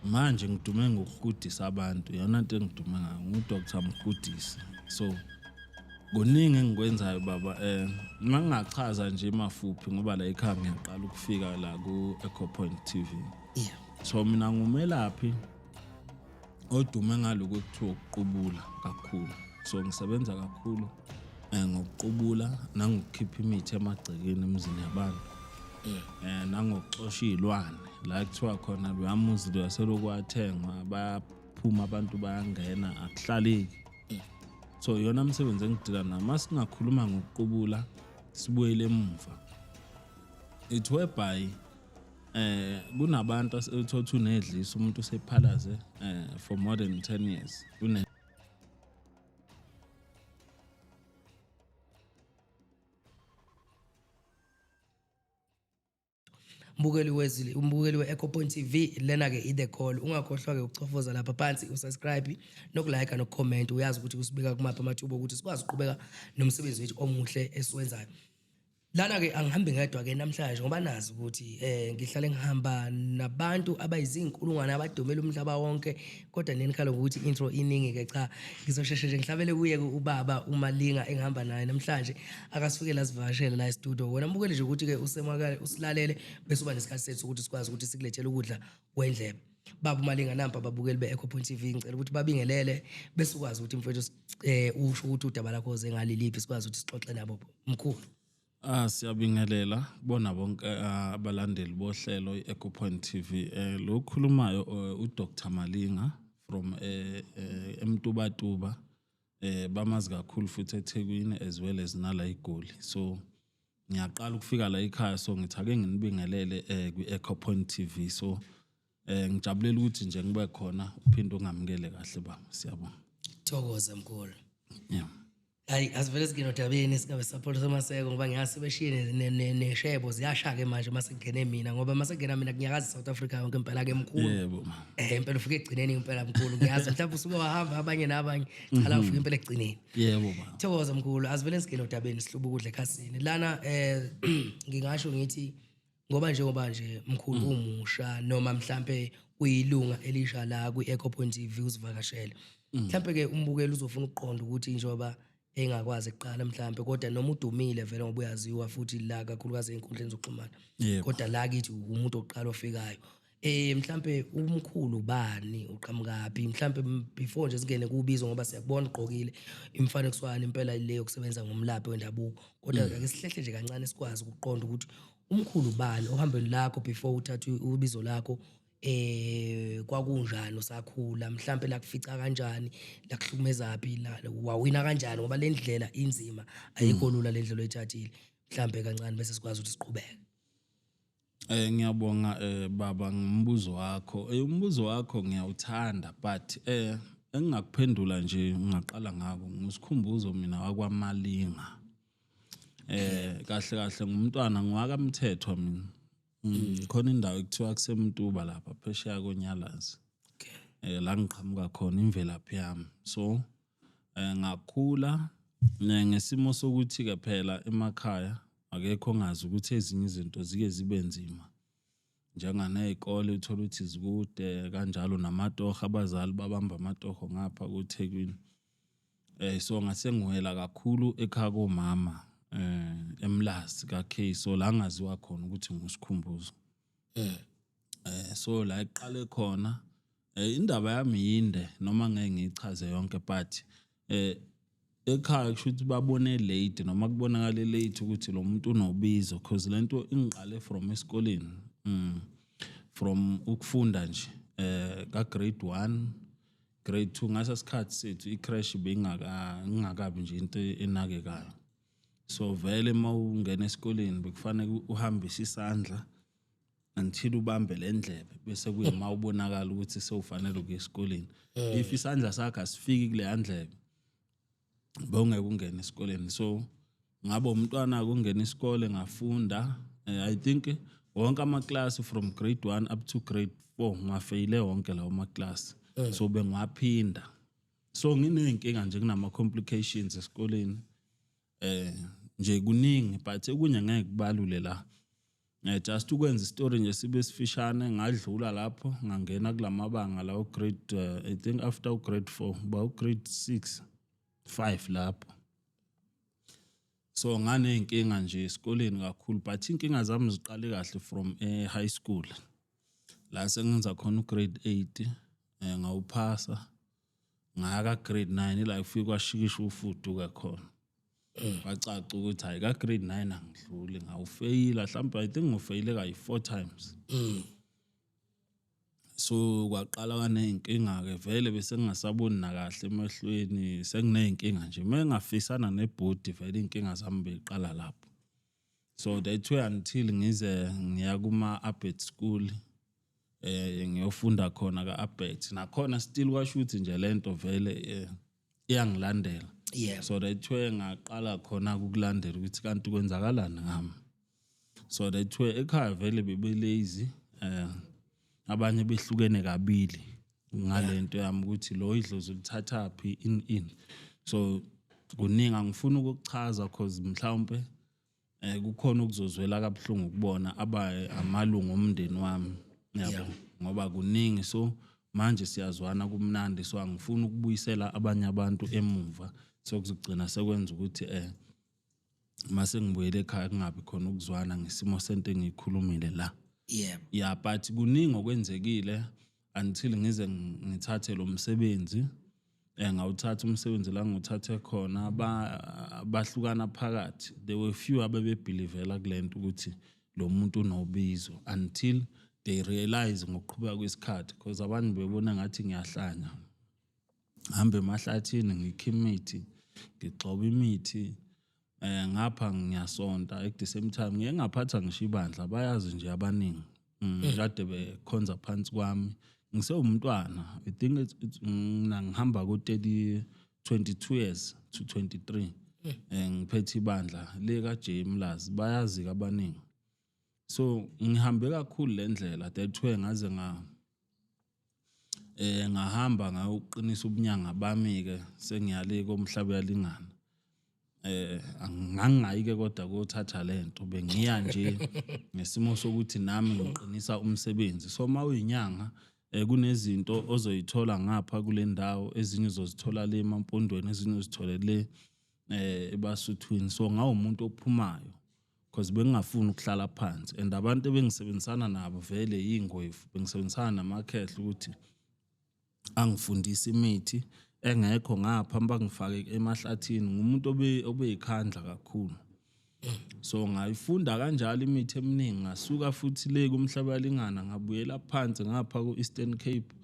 Manje ngidume ngokuhudisa abantu, iyona nto engidume ngayo, ngu-Dr Mhudisi. So kuningi engikwenzayo baba, uma ngingachaza nje mafuphi ngoba la ekhaya ngiyaqala ukufika la ku-Echo Point TV. So mina ngumelaphi odume ngalokhu ekuthiwa ukuqubula kakhulu. So ngisebenza kakhulu ngokuqubula nangokukhipha imithi emagcekeni emizini yabantu. Nangokuxosha iy'lwane la kuthiwa khona loya muzi loya selokhu wathengwa, bayaphuma abantu bayangena, akuhlaleki. So iyona msebenzi engidila nayo. Uma singakhuluma ngokuqubula sibuyele emuva, it whereby kunabantu uthothi unedlisa umuntu usephalaze for more than 10 years une Mbukeli wezwi, umbukeli we-Echo Point TV, lena-ke i-The Call. Ungakhohlwa-ke ukuchofoza lapha phansi usubscribe nokulike nokucomment. Uyazi ukuthi usibeka kumaphi amathuba ukuthi sikwazi ukuqhubeka nomsebenzi wethu omuhle esiwenzayo. Lana-ke angihambi ngedwa-ke namhlanje ngoba nazi ukuthi ngihlale ngihamba nabantu abayizinkulungwane abadumela umhlaba wonke, kodwa nenikhala ngokuthi intro iningi-ke. Cha, ngizosheshe nje ngihlabele kuye-ke ubaba uMalinga engihamba naye namhlanje, akasifike la sivakashele la e-studio. Wena mbukele nje ukuthi-ke usemakale usilalele bese uba nesikhathi sethu ukuthi sikwazi ukuthi sikulethele ukudla kwendlebe. Baba uMalinga, nampa ababukeli be-Echo Point TV, ngicela ukuthi babingelele bese ukwazi ukuthi mfowethu usho ukuthi udaba lakho uze ngaliliphi, sikwazi ukuthi sixoxe nabo mkhulu. Siyabingelela kubona bonke abalandeli bohlelo i-Echo Point TV. Lo okhulumayo uDr Malinga from eMtubatuba, bamazi kakhulu futhi eThekwini as well as nala eGoli. So ngiyaqala ukufika la ekhaya, so ngithi ake nginibingelele kwi-Echo Point TV. So ngijabulela ukuthi nje ngibe khona, uphinde ungamukele kahle baba. Siyabonga. Thokoza mkhulu. Yeah. Hayi, asivele singene odabeni, singabe support somaseko ngoba ngiyazi sebeshiye neshebo ziyasha-ke manje mase kungene mina, ngoba mase kungena mina kunyakaza South Africa yonke impela ke mkhulu. Yebo. Impela ufike ekugcineni impela mkhulu, ngiyazi mhlawumbe usuke wahamba abanye nabanye, cha la ufike impela ekugcineni. Yebo baba. Thokoza mkhulu, asivele singene odabeni sihluba ukudla ekhasini. Lana ngingasho ngithi ngoba njengoba nje mkhulu umusha noma mhlambe uyilunga elisha la kwi-Echo Point TV uzivakashele. Mhlambe ke umbukeli uzofuna ukuqonda ukuthi njengoba engakwazi ukuqala mhlambe, kodwa noma udumile vele ngoba uyaziwa futhi la kakhulukazi ey'nkundleni zokuxhumana. Kodwa la kithi umuntu oqala ofikayo. Mhlambe umkhulu bani, uqhamukaphi mhlambe before nje singene kubizo, ngoba siyakubona ugqokile imfanekiswano impela le yokusebenza ngomlaphi wendabuko, kodwa ake sihlehle nje kancane sikwazi ukuqonda ukuthi umkhulu bani ohambeni lakho before uthathe ubizo lakho, kwakunjani usakhula, mhlambe lakufica kanjani, lakuhlukumezaphi, wawina kanjani, ngoba le ndlela inzima, ayikho lula le ndlela oyithathile. Mhlambe kancane bese sikwazi ukuthi siqhubeke. Ngiyabonga baba ngombuzo wakho. Umbuzo wakho ngiyawuthanda, but engingakuphendula nje ngingaqala ngako nguSikhumbuzo mina wakwaMalinga. Kahle kahle ngumntwana ngiwakamthethwa mina. Khona indawo ekuthiwa kuseMtuba lapha phesheya koNyalazi. La ngiqhamuka khona, imvelaphi yami. So ngakhula ngesimo sokuthi ke phela emakhaya akekho ongazi ukuthi ezinye izinto zike zibe nzima. Njenganey'kole uthola ukuthi zikude kanjalo, namatoho, abazali babamba amatoho ngapha kuThekwini. So ngase ngiwela kakhulu ekhaya komama eMlazi kaK, so la ngaziwa khona ukuthi nguSikhumbuzo. So la iqale khona indaba yami yinde noma ngeke ngiyichaze yonke, but ekhaya kusho ukuthi babone late noma kubonakale late ukuthi lo muntu unobizo, cause lento ingiqale from esikoleni, from ukufunda nje ka grade 1 grade 2. Ngasa sikhathi sethu i-creche bengaka ingakabi nje into enakekayo, so vele mawungena esikoleni bekufanele uhambise isandla until ubambe le ndlebe, bese kuyima ubonakala ukuthi sewufanele ukuya esikoleni. If isandla sakho asifiki kule ndlebe, bewungeke ungene esikoleni. So ngabe umntwana kungena isikole, ngafunda I think wonke ama-class from grade 1 up to grade 4 ngiwafeyile wonke lawo ma-class, so bengiwaphinda. So nginey'nkinga nje, kunama-complications esikoleni nje kuningi, but okunye ngeke kubalule la. Just ukwenza istory nje sibe sifishane, ngadlula lapho, ngangena kulamabanga la, grade I think after grade 4 ba grade 6 5 lapho. So nganey'nkinga nje esikoleni kakhulu, but iy'nkinga zami ziqale kahle from e-high school la sengenza khona u-grade 8, ngawuphasa, ngaya ka-grade 9, ila kufike kwashikisha ufudu-ke khona, kwacaca ukuthi hayi, ka-grade 9 angidluli, ngawufeyila. Mhlawumbe I think ngifeyile kayi-four times. So kwaqala kwaney'nkinga-ke vele, bese ngingasaboni nakahle emehlweni, senginey'nkinga nje uma ngingafisana nebhodi, vele iy'nkinga zami beyiqala lapho. So that way until ngize ngiya kuma-ABET school, ngiyofunda khona ka-ABET, nakhona still kwasho ukuthi nje lento vele iyangilandela. So that way ngaqala khona ukulandela ukuthi kanti kwenzakalani ngami. So that way ekhaya vele bebe-lazy, abanye behlukene kabili ngalento yami ukuthi lo idlozi ulithathaphi in. So kuningi angifuni ukukuchaza, cause mhlawumbe kukhona ukuzozwela kabuhlungu kubona aba amalungu omndeni wami, yabo, ngoba kuningi. So manje siyazwana, kumnandi, so angifuni ukubuyisela abanye abantu emuva, so kuzogcina sekwenza ukuthi mase ngibuyele ekhaya kungabi khona ukuzwana ngesimo sento engiyikhulumile la. Yeah, but kuningi okwenzekile until ngize ngithathe lo msebenzi. Ngawuthatha umsebenzi la ngiwuthathe khona, bahlukana phakathi. There were few abebebelievela kulento ukuthi lo muntu unobizo until they realize ngokuqhubeka kwesikhathi, because abantu bebona ngathi ngiyahlanya, hamba emahlathini, ngikha imithi, ngigxoba imithi, ngapha ngiyasonta at the same time. Ngike ngaphatha ngisho ibandla, bayazi nje abaningi kade bekhonza phansi kwami ngisewumntwana. I think mina ngihamba ku 30 22 years to 23, ngiphethe ibandla le ka J Mlazi, bayazi abaningi. So ngihambe kakhulu le ndlela. That way ngaze nga eh ngahamba ngayoqinisa ubunyanga bami ke, sengiyale komhlaba uyalingana. Angangayi ke kodwa kothatha lento, bengiya nje ngesimo sokuthi nami ngiqinisa umsebenzi. So mawuyinyanga, kunezinto ozoyithola ngapha kule ndawo, ezinye uzozithola le emampondweni, ezinye uzithole le ebasuthwini. So ngawumuntu ophumayo because bengingafuni ukuhlala phansi, and abantu ebengisebenzisana nabo vele yingwevu, bengisebenzisana namakhehla ukuthi angifundise imithi engekho ngapha, bangifake emahlathini. Ngumuntu obeyikhandla kakhulu, so ngayifunda kanjalo imithi eminingi. Ngasuka futhi le kumhlaba lingana, ngabuyela phansi ngapha ku-Eastern Cape,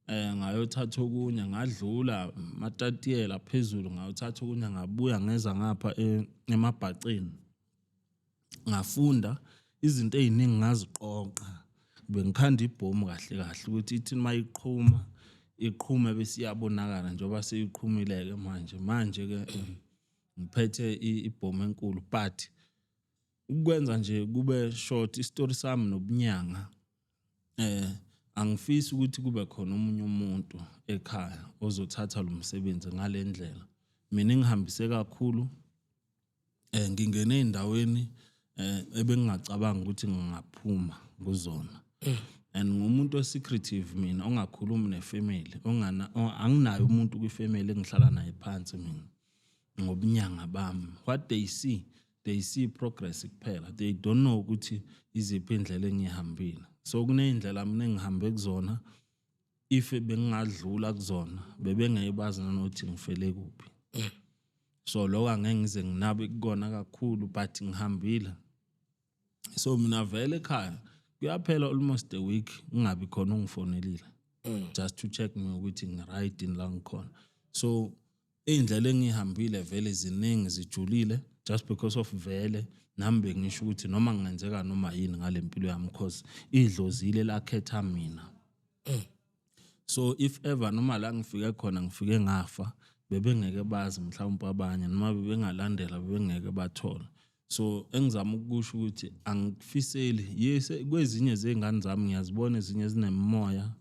ngayothatha okunye, ngadlula Matatiyela phezulu, ngayothatha okunye, ngabuya ngeza ngapha emabhaceni, ngafunda izinto ey'ningi, ngaziqoqa. Bengikhanda ibhomu kahle kahle ukuthi ithi mayiqhuma iqhume bese iyabonakala, njengoba seyiqhumile-ke manje. Manje-ke ngiphethe ibhomu enkulu. But ukwenza nje kube short isitori sami nobunyanga, angifisi ukuthi kube khona omunye umuntu ekhaya ozothatha lo msebenzi ngale ndlela mina ngihambise kakhulu. Ngingene ey'ndaweni ebengingacabanga ukuthi ngingaphuma kuzona, and ngumuntu o-secretive mina, ongakhulumi nefamily, ongana anginayo umuntu kwifamily engihlala naye phansi mina ngobunyanga bami. What they see, they see progress kuphela, they don't know ukuthi iziphi indlela engihambile. So kuney'ndlela mina engihambe kuzona, if bengingadlula kuzona bebengeke bazi nanokuthi ngifele kuphi. So lokho angeke ngize nginabe kukona kakhulu, but ngihambile. So mina vele ekhaya kuyaphela almost a week ngingabi khona ungifonelile just to check me ukuthi ngi-right la ngikhona. So iy'ndlela engihambile vele ziningi, zijulile, just because of vele nami bengisho ukuthi noma kungenzeka noma yini ngale mpilo yami, cause idlozile lakhetha mina. So if ever noma la ngifike khona ngifike ngafa, bebengeke bazi mhlawumbe abanye, noma bebengalandela bebengeke bathola. So engizama ukusho ukuthi angifiseli, yes, kwezinye zey'ngane zami ngiyazibona ezinye zinemimoya,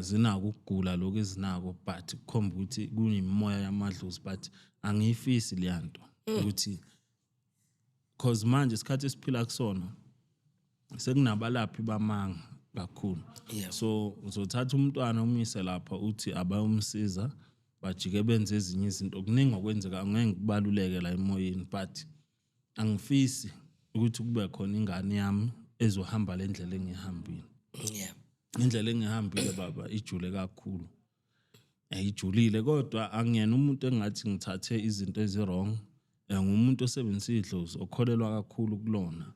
zinako ukugula lokhu ezinako, but kukhomba ukuthi kuyimimoya yamadlozi, but angiyifisi leya nto ukuthi, cause manje isikhathi esiphila kusona Sekunabalaphi bamanga kakhulu. So uzothatha umntwana umise lapha, uthi abayomsiza, bajike benze ezinye izinto. Kuningi okwenzeka, angeke ngikubaluleke la emoyeni, but angifisi ukuthi kube khona ingane yami ezohamba le ndlela engihambile. Indlela engihambile, baba, ijule kakhulu. Ijulile, kodwa angiyena umuntu engathi ngithathe izinto ezi-wrong. Ngumuntu osebenzisa idlozi, okholelwa kakhulu kulona,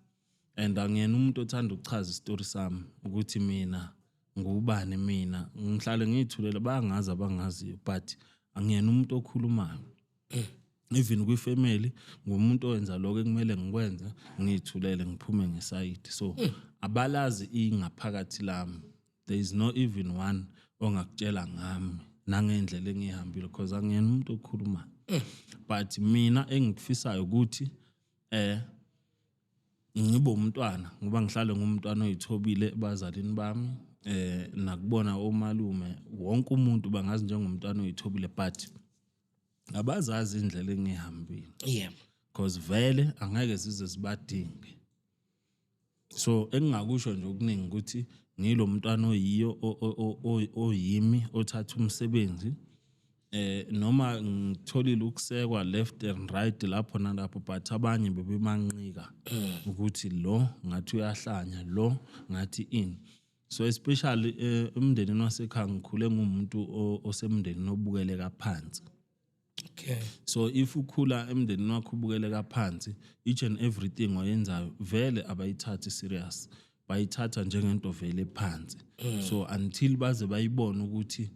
and angiyena umuntu othanda ukuchaza isitori sami ukuthi mina ngubani. Mina ngihlale ngiyithulele, bayangazi abangaziyo, but angiyena umuntu okhulumayo. Even kwi-family, ngumuntu owenza lokho ekumele ngikwenze, ngiyithulele, ngiphume ngesayidi. So abalazi ingaphakathi lami. There is no even one ongakutshela ngami nangendlela engihambile, because angiyena umuntu okhulumayo. But mina engikufisayo ukuthi ngibe umntwana, ngoba ngihlale ngumntwana oyithobile ebazalini bami, nakubona omalume, wonke umuntu bangazi njengomntwana oyithobile, but abazazi indlela engihambile, because vele angeke zize zibadinge. So engingakusho nje okuningi ukuthi ngilo mntwana oyiyo oyimi othatha umsebenzi, noma ngitholile ukusekwa left and right, lapho nalapho, but abanye bebemanqika ukuthi lo ngathi uyahlanya, lo ngathi ini. So especially emndenini wasekhaya, ngikhule ngumuntu osemndenini obukeleka phansi. So if ukhula emndenini wakho ubukeleka phansi, each and everything oyenzayo vele abayithathi serious, bayithatha njengento vele phansi. So until baze bayibone ukuthi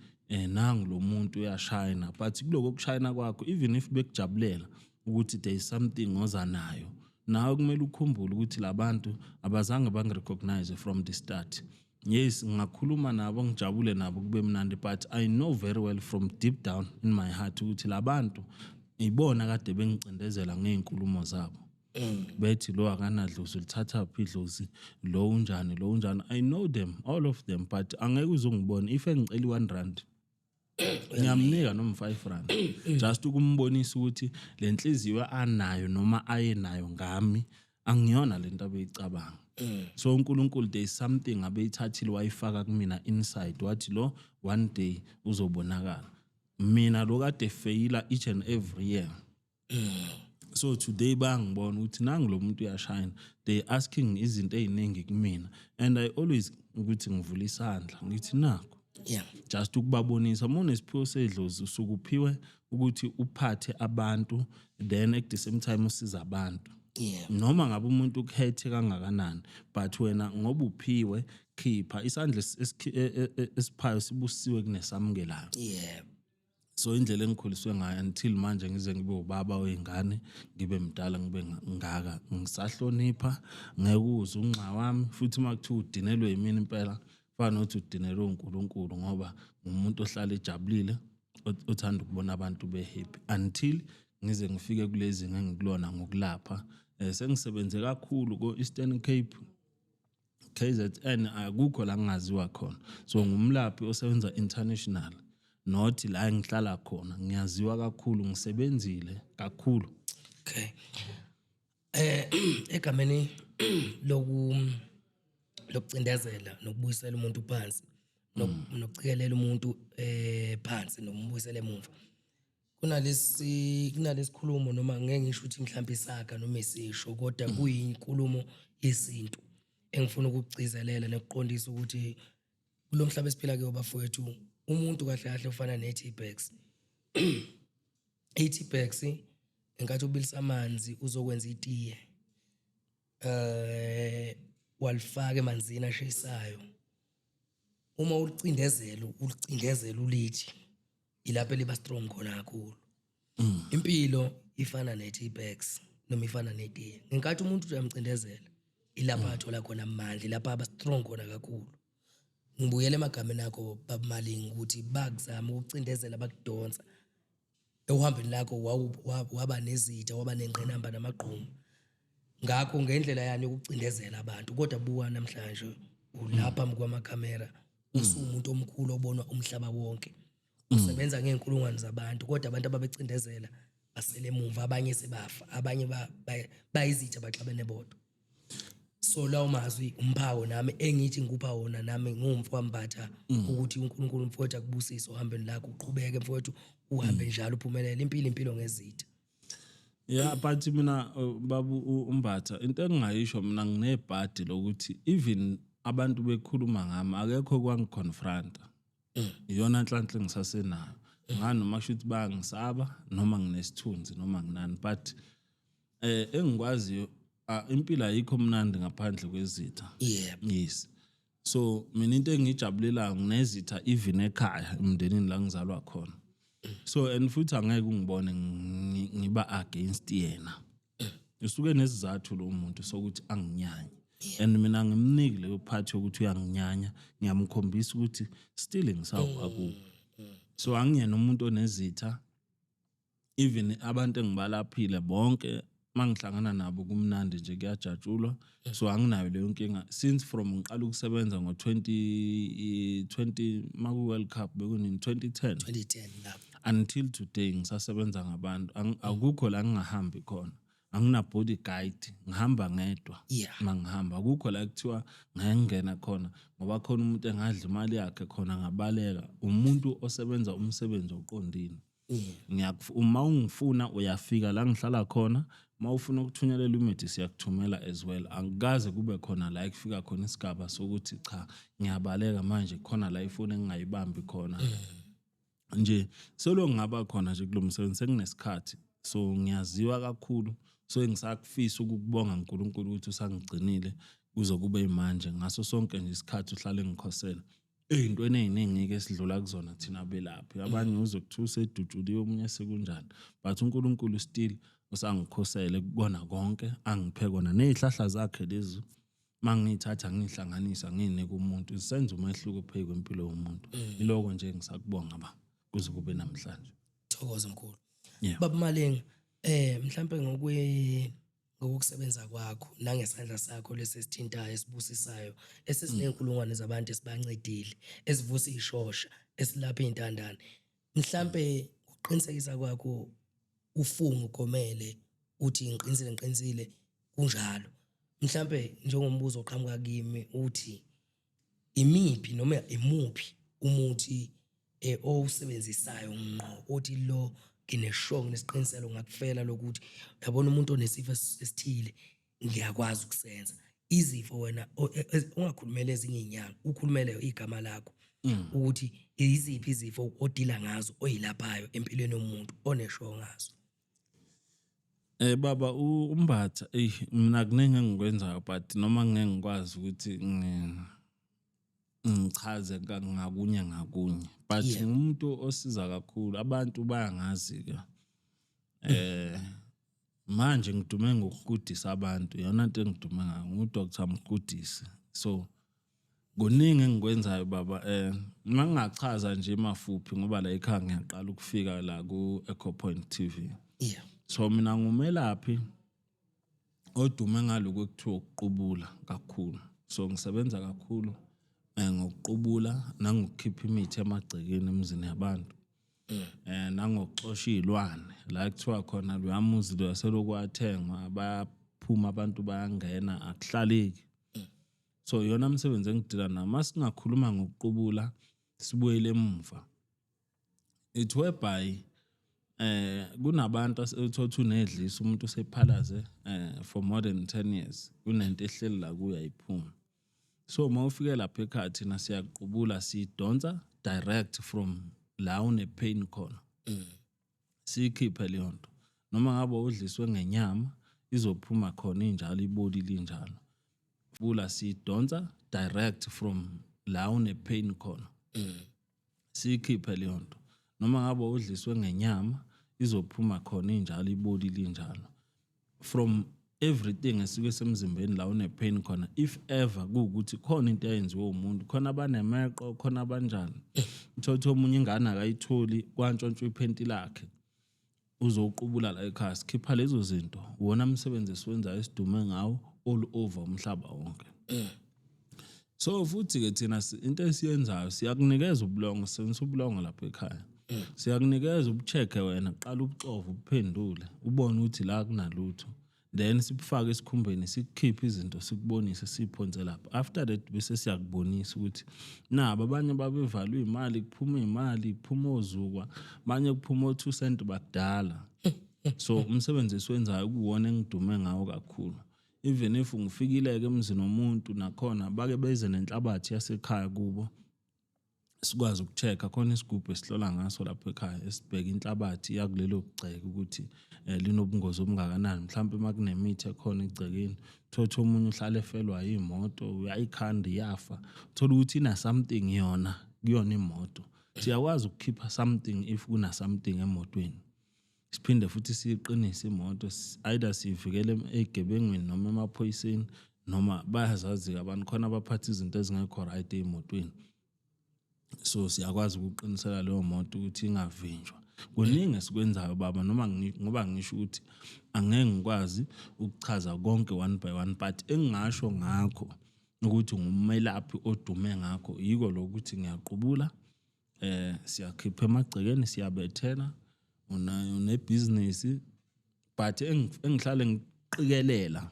nangu lo muntu uyashayina, but kuloko kushayina kwakho, even if bekujabulela ukuthi there is something oza nayo, nawe kumele ukhumbule ukuthi labantu abazange bangirecognize from the start. Yes, ngingakhuluma nabo, ngijabule nabo, kube mnandi, but I know very well from deep down in my heart ukuthi labantu ibona kade bengicindezela ngey'nkulumo zabo, bethi lo akanadlozi, ulithatha phi idlozi, lo unjani, lo unjani. I know them, all of them, but angeke uzongibona if engicela i-R1, ngiyamnika noma R5, just ukumbonisa ukuthi le nhliziyo anayo noma ayenayo ngami angiyona lento abeyicabanga. So uNkulunkulu, there is something abeyithathile wayifaka kumina inside, wathi lo one day uzobonakala. Mina lo kade faila each and every year, so today bayangibona ukuthi nangu lo muntu uyashine. They asking izinto ey'ningi kumina, and I always ukuthi ngivula isandla, ngithi nakho, just ukubabonisa. Uma unesiphiwo sedlozi, usuke uphiwe ukuthi uphathe abantu, then at the same time usiza abantu. Noma ngabe umuntu ukhethe kangakanani, but wena ngoba uphiwe, khipha isandla esiphayo sibusiwe kunesamukelayo. So indlela engikhuliswe ngayo until manje ngize ngibe ubaba wey'ngane, ngibe mdala, ngibe ngaka, ngisahlonipha, ngeke uze unxa wami. Futhi uma kuthiwa udinelwe yimina impela, fana nokuthi udinelwe uNkulunkulu, ngoba ngumuntu ohlala ejabulile, othanda ukubona abantu be-happy, until ngize ngifike kulezi engikulona ngokulapha. Sengisebenze kakhulu ko-Eastern Cape, KZN, akukho la ngingaziwa khona. So ngumlaphi osebenza international, not la engihlala khona. Ngiyaziwa kakhulu, ngisebenzile kakhulu. Okay. Egameni lokucindezela nokubuyisela umuntu phansi, nokucikelela umuntu phansi nombuyisela emuva. Kunalesikhulumo, noma ngeke ngisho ukuthi mhlawumbe isaga noma isisho, kodwa kuyinkulumo yesintu engifuna ukugcizelela nokuqondisa ukuthi kulo mhlaba esiphila kuyo, bafowethu, umuntu kahle kahle ufana ne-tea bags. I-tea bags, ngenkathi ubilisa amanzi uzokwenza itiye, walifaka emanzini ashisayo, uma ulicindezela, ulicindezela ulithi, ilapho eliba strong khona kakhulu. Impilo ifana ne-tea bags noma ifana netiye. Ngenkathi umuntu uyamcindezela, ilapho athola khona amandla, ilapho aba strong khona kakhulu. Ngibuyele emagameni akho, baba Malinga, ukuthi bakuzama ukucindezela, bakudonsa ekuhambeni lakho, waba nezitha, waba nengqinamba namagqumu, ngakho ngendlela yani yokucindezela abantu. Kodwa buka namhlanje, ulapha phambi kwamakhamera, usuwumuntu omkhulu obonwa umhlaba wonke, usebenza ngey'nkulungwane zabantu, kodwa abantu ababecindezela basele emuva, abanye sebafa, abanye bayizitha, baxabene bodwa. So lawo mazwi umphako nami engithi ngikupha wona nami ngumfo kaMbatha, ukuthi uNkulunkulu, mfowethu, akubusise ohambeni lakho, uqhubeke, mfowethu, uhambe njalo, uphumelele. Impilo, impilo ngezitha. Yeah, but mina, babu uMbatha, into engingayisho mina, nginebhadi lokuthi even abantu bekhuluma ngami, akekho kwangiconfronta. Iyona nhlanhla engisasenayo nganoma kusho ukuthi bayangisaba noma nginesithunzi noma nginani, but engikwaziyo, impilo ayikho mnandi ngaphandle kwezitha. Yes, so mina into engijabulelayo, nginezitha even ekhaya, emndenini la ngizalwa khona. So and futhi angeke ungibone ngiba against yena. Usuke nesizathu lo muntu sokuthi anginyanye, and mina ngimniki leyo part yokuthi uyanginyanya. Ngiyamkhombisa ukuthi still ngisawuka kubo. So angiyena umuntu onezitha. Even abantu engibalaphile bonke, mangihlangana nabo kumnandi nje, kuyajatshulwa. So anginayo leyo nkinga since from ngiqala ukusebenza ngo-20 20 maku World Cup, bekunini, 2010. 2010 lapho. Until today ngisasebenza ngabantu. Akukho la ngingahambi khona. Angina bodyguard, ngihamba ngedwa. Mangihamba akukho la kuthiwa ngeke ngingena khona ngoba khona umuntu engadla imali yakhe khona ngabaleka. Umuntu osebenza umsebenzi oqondile. Uma ungifuna, uyafika la ngihlala khona. Uma ufuna ukuthunyelelwa imithi, siyakuthumela as well. Angikaze kube khona la ekufika khona isigaba sokuthi cha, ngiyabaleka manje, khona la ifoni engingayibambi khona nje. Solo ngingaba khona nje kulo msebenzi, sekunesikhathi, so ngiyaziwa kakhulu. So ngisakufisa ukukubonga uNkulunkulu ukuthi usangigcinile kuze kube manje. Ngaso sonke nje isikhathi uhlale ngikhosela ey'ntweni ey'ningi-ke esidlula kuzona thina belaphi. Abanye uzwe kuthiwa usedutshuliwe, omunye sekunjani, but uNkulunkulu still usangikhosele kukona konke angiphe kona. Ney'hlahla zakhe lezi, uma ngiyithatha, ngiyihlanganisa, ngiyinike umuntu, zisenza umehluko phezu kwempilo yomuntu. Iloko nje ngisakubonga ba kuze kube namhlanje. Thokoza, mkhulu. Yeah. Baba Malinga, mhlambe ngokusebenza kwakho nangesandla sakho lesisithintayo, esibusisayo, esizinenkulungwane zabantu esibancedile, esivusa ishosha, esilapha intandane, mhlambe uqinisekisa kwakho, ufunga ugomele uthi ngiqinisile, ngiqinisile, kunjalo, mhlambe njengombuzo oqhamuka kimi uthi imiphi noma imuphi umuthi owusebenzisayo ngqo othi lo nginesho, nginesiqiniseko, ngakufela lokuthi uyabona umuntu onesifo esithile ngiyakwazi ukusenza izifo, wena ungakhulumela ezinye iy'nyanga, ukhulumele igama lakho, ukuthi iziphi izifo odila ngazo, oyilaphayo empilweni yomuntu, onesho ngazo? Baba uMbatha, ey, mina kuningi engikwenzayo, but noma ngeke ngikwazi ukuthi ngichaze ngakunye ngakunye, but ngumuntu osiza kakhulu. Abantu bayangazi ke. Manje ngidume ngokuhudisa abantu, iyona nto engidume ngayo, ngu-Dr Mhudisi. So kuningi engikwenzayo, baba. Mangingachaza nje mafuphi, ngoba la ekhaya ngiyaqala ukufika la ku Echo Point TV. So mina ngumelaphi odume ngaloko ekuthiwa ukuqubula kakhulu. So ngisebenza kakhulu ngokuqubula nangokukhipha imithi emagcekeni emizini yabantu, nangokuxosha iy'lwane la kuthiwa khona loya muzi loya selokhu wathengwa bayaphuma abantu, bayangena, akuhlaleki. So iyona msebenzi engidila nawo. Masingakhuluma ngokuqubula, sibuyele emuva, it whereby kunabantu uthothi unedlisa, umuntu usephalaze for more than 10 years, kunento ehleli la kuyo, ayiphumi. So uma ufike lapha ekhaya, thina siyaqubula, siyidonsa direct from la une pain khona, siyikhiphe leyo nto. Noma ngabe udliswe ngenyama, izophuma khona injalo, ibolile injalo. Bula, siyidonsa direct from la une pain khona, siyikhiphe leyo nto. Noma ngabe udliswe ngenyama, izophuma khona injalo, ibolile injalo. From everything esuke semzimbeni la une pain khona, if ever kuwukuthi khona into eyenziwe umuntu khona, abanemeqo khona, abanjani, uthothi omunye ingane akayitholi, kwantshontshwa iphenti lakhe, uzoqubula la ekhaya, sikhipha lezo zinto. Wona umsebenzi esiwenzayo, esidume ngawo all over umhlaba wonke. So futhi ke thina into esiyenzayo, siyakunikeza ubulongo, sisebenzisa ubulongo lapha ekhaya. Siyakunikeza, ubucheck wena, qala ubuxove, ubuphendule, ubone ukuthi la kunalutho. Then sikufake esikhumbeni, sikukhiphe izinto, sikubonise, siphonse lapha. After that bese siyakubonisa ukuthi nabo abanye babevalwe imali, kuphuma imali, kuphuma ozukwa, abanye kuphuma o-2 cent bakudala. So umsebenzi esiwenzayo kuwona engidume ngawo kakhulu. Even if ngifikile-ke emzini womuntu, nakhona bake beze nenhlabathi yasekhaya kubo, sikwazi uku-check-a. Khona isigubhu esihlola ngaso lapho ekhaya, esibheka inhlabathi yakulelo gceke ukuthi linobungozi obungakanani, mhlawumpe uma kunemithi ekhona egcekeni. Thotha omunye uhlale efelwa imoto, uyayikhanda iyafa, uthola ukuthi ina something yona kuyona imoto. Siyakwazi ukukhipha something if kuna something emotweni, siphinde futhi siyiqinise imoto, either siyivikele ey'gebengwini noma emaphoyiseni, noma bayazazi-ke abantu khona abaphatha izinto ezingekho right ey'motweni. So siyakwazi ukuqinisela leyo moto ukuthi ingavinjwa. Kuningi esikwenzayo, baba, noma ngoba ngisho ukuthi angeke ngikwazi ukuchaza konke one by one, but engingasho ngakho ukuthi ngumelaphi odume ngakho yiko lokuthi ngiyaqubula, siyakhipha emagcekeni, siyabethela unayo nebhizinisi. But engihlale ngiqikelela,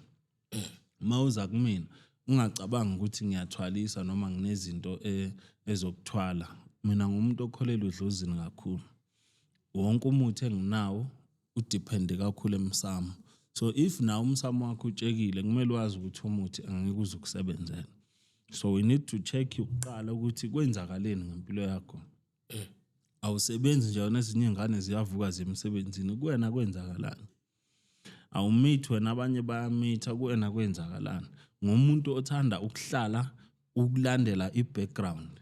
mawuza kumina ungacabangi ukuthi ngiyathwalisa noma nginezinto ezokuthwala. Mina ngumuntu okholelwa edlozini kakhulu. Wonke umuthi enginawo u-depende kakhulu emsamo. So if nawe umsamo wakho utshekile, kumele wazi ukuthi umuthi angeke uze ukusebenzele. So we need to check ukuqala ukuthi kwenzakaleni ngempilo yakho. Awusebenzi nje wena, ezinye iy'ngane ziyavuka ziye emsebenzini, kuwena kwenzakalani? Awumithi wena, abanye bayamitha, kuwena kwenzakalani? Ngumuntu othanda ukuhlala ukulandela i-background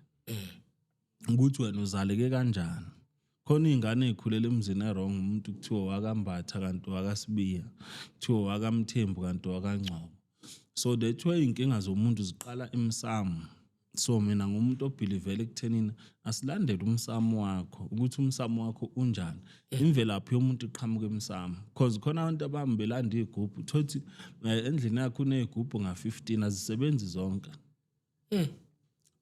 ukuthi wena uzaleke kanjani. Khona iy'ngane ey'khulela emzini e-wrong, umuntu kuthiwa wakaMbatha kanti wakaSibiya, kuthiwa wakaMthembu kanti wakaNgcobo. So that's why iy'nkinga zomuntu ziqala emsamo. So mina ngumuntu o-believela ekuthenini asilandele umsamo wakho, ukuthi umsamo wakho unjani. Imvelaphi yomuntu iqhamuka emsamo, cause khona abantu abami belanda iy'gubhu, thothi endlini yakho uney'gubhu nga-15, azisebenzi zonke,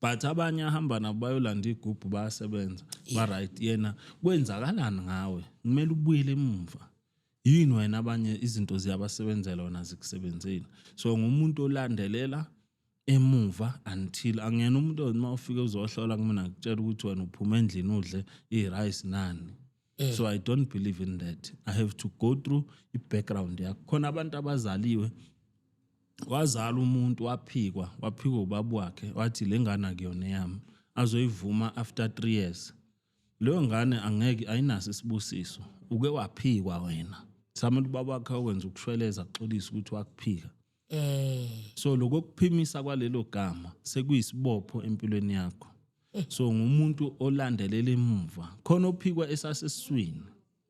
but abanye ahamba nabo bayolanda iy'gubhu bayasebenza, ba-right. Yena kwenzakalani ngawe? Kumele ubuyele emuva. Yini wena abanye izinto ziyabasebenzela, wena zikusebenzeli? So ngumuntu olandelela emuva until angiyena umuntu uma ufike uzohlola kumina ngikutshela ukuthi wena uphuma endlini udle i-rice nani. So I don't believe in that. I have to go through i-background yakho. Khona abantu abazaliwe, wazala umuntu waphikwa, waphikwa ubaba wakhe, wathi le ngane akuyona eyami, azoyivuma after 3 years. Leyo ngane angeke, ayinaso isibusiso. Uke waphikwa wena, samele ubaba wakhe okwenza ukushweleza, axolise ukuthi wakuphika. So lokho kuphimisa kwalelo gama sekuyisibopho empilweni yakho. So ngumuntu olandelela emuva. Khona ophikwa esasesiswini.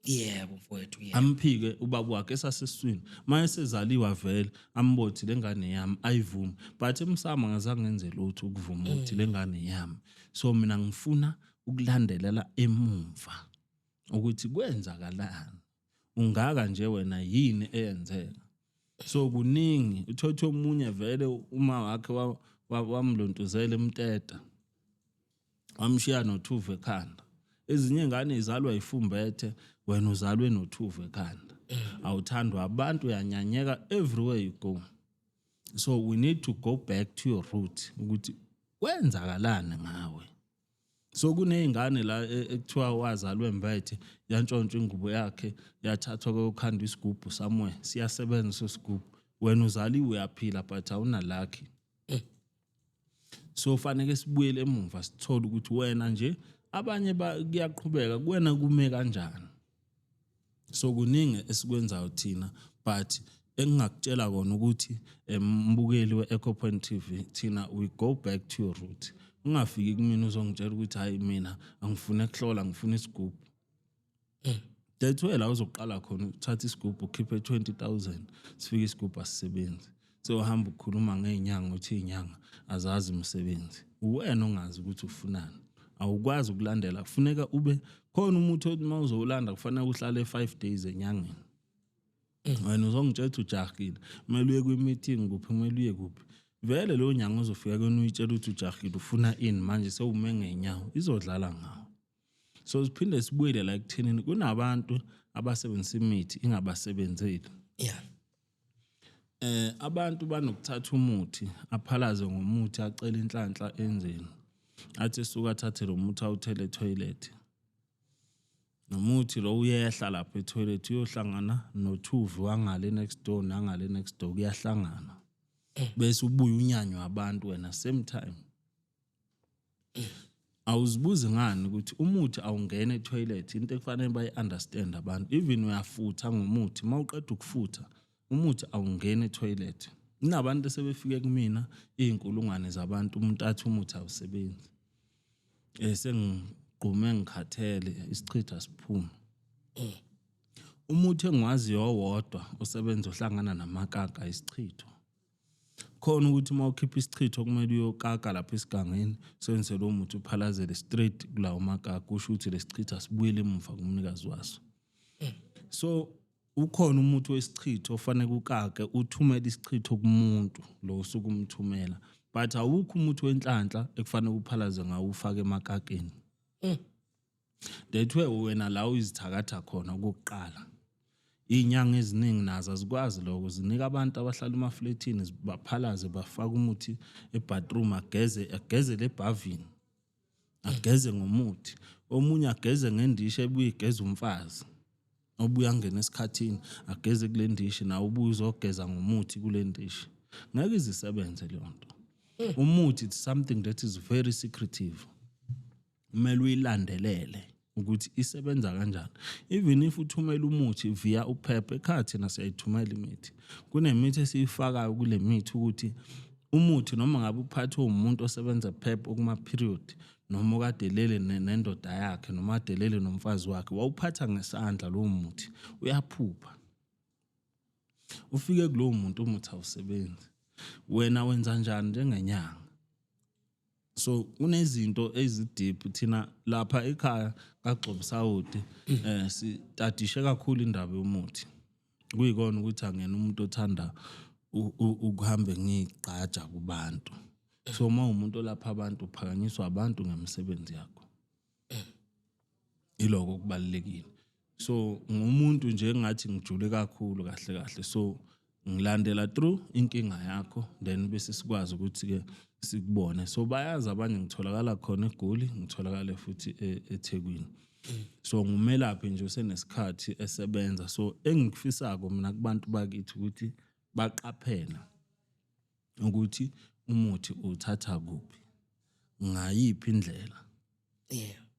Yebo mfowethu, yebo. Amphike ubaba wakhe esasesiswini, mayesezaliwa vele ambothi lengane yami, ayivume, but emsamo ngazange ngenze lutho ukuvuma ukuthi lengane yami. So mina ngifuna ukulandelela emuva ukuthi kwenzakalani, ungaka nje wena, yini eyenzeka. So kuningi. Uthothe omunye vele uma wakhe wamlontuzela emteta, wamshiya nothuvu ekhanda. Ezinye ingane izalwa ifumbethe, wena uzalwe nothuvu ekhanda, awuthandwa abantu, uyanyanyeka everywhere you go. So we need to go back to your root ukuthi kwenzakalani ngawe. So kuney'ngane la ekuthiwa wazalwe embethe, yantshontshwa ingubo yakhe, yathathwa kuyokhandwa isigubhu somewhere, siyasebenza leso sigubhu. Wena uzaliwe uyaphila, but awuna-lucky. So faneke sibuyele emumva, sithole ukuthi wena nje abanye kuyaqhubeka, kuwena kume kanjani. So kuningi esikwenzayo thina, but engingakutshela kona ukuthi mbukeli we-Echo Point TV, thina we go back to your root. Ungafiki kumina uzongitshela ukuthi hayi, mina angifune kuhlola, ngifuna isigubhu. That's where la uzoqala khona uthatha isigubhu, ukhiphe 20,000, sifike isigubhu asisebenzi. Sewuhamba ukhuluma ngey'nyanga, uthi iy'nyanga azazi umsebenzi. Uwena ongazi ukuthi ufunani, awukwazi ukulandela. Kufuneka ube khona umuthi othi uma uzowulanda kufanele uhlale 5 days enyangeni. Wena uzongitshela ukuthi ujahile, kumele uye kwi-meeting kuphi, kumele uye kuphi. Vele leyo nyanga uzofika kuyona uyitshela ukuthi ujahile, ufuna ini manje, sewume ngey'nyawo, izodlala ngawo. So siphinde sibuyele la ekuthenini kunabantu abasebenzisa imithi ingabasebenzeli. Abantu banokuthatha umuthi, aphalaze ngomuthi, acele inhlanhla enzeni, athi esuka athathe lo muthi awuthele etoilet. Nomuthi lo uyehla lapha etoilet, uyohlangana nothuvi wangale next door, nangale next door kuyahlangana, bese ubuye unyanywa abantu wena same time. Awuzibuzi ngani ukuthi umuthi awungena etoilet? Into ekufanele bayi-understand abantu, even uyafutha ngomuthi, uma uqeda ukufutha umuthi awungena etoilet. Kunabantu esebefike kumina, iy'nkulungwane zabantu, umuntu athi umuthi awusebenzi, sengigqume, ngikhathele, isichitha siphume. Umuthi engiwaziyo owodwa osebenza ohlangana namakaka isichitho. Khona ukuthi uma ukhipha isichitho kumele uyokaka lapha esigangeni, usebenzise lowo muthi, uphalazele straight kulawo makaka, kusho ukuthi lesichitho asibuyele emuva kumnikazi waso. So ukhona umuthi wesichitho ofanele ukake, uthumele isichitho kumuntu lo osuke umthumela, but awukho umuthi wenhlanhla ekufanele uphalaze ngawo ufake emakakeni. That's where wena la uyizithakatha khona okokuqala. Iy'nyanga eziningi nazo azikwazi lokho, zinika abantu abahlala emafletini, baphalaze, bafake umuthi ebathroom, ageze, agezele ebhavini, ageze ngomuthi, omunye ageze ngendishi ebuye igeze umfazi obuye angene esikhathini, ageze kule ndishi, nawe ubuye uzogeza ngomuthi kule ndishi. Ngeke izisebenze leyo nto. Umuthi, it's something that is very secretive, kumele uyilandelele ukuthi isebenza kanjani. Even if uthumela umuthi via uphepha, ekhaya thina siyayithumela imithi, kunemithi esiyifakayo kule mithi ukuthi umuthi noma ngabe uphathwe umuntu osebenza phepha okuma-period, noma okade elele nendoda yakhe, noma kade elele nomfazi wakhe, wawuphatha ngesandla lowo muthi, uyaphupha ufike kulowo muntu, umuthi awusebenzi. Wena wenza njani njengenyanga? So kunezinto ezideep. Thina lapha ekhaya kaGxobisawoti sitadishe kakhulu indaba yomuthi, kuyikona ukuthi angena umuntu othanda ukuhambe ngigqaja kubantu. So uma umuntu olapha abantu, uphakanyiswa abantu ngemisebenzi yakho, iloko okubalulekile. So ngumuntu nje engathi ngijule kakhulu kahle kahle, so ngilandela through inkinga yakho, then bese sikwazi ukuthi ke sikubone. So bayazi abanye ngitholakala khona eGoli, ngitholakale futhi eThekwini. So ngumelaphi nje usenesikhathi esebenza. So engikufisako mina kubantu bakithi ukuthi baqaphela ukuthi umuthi uthatha kuphi, ngayiphi indlela.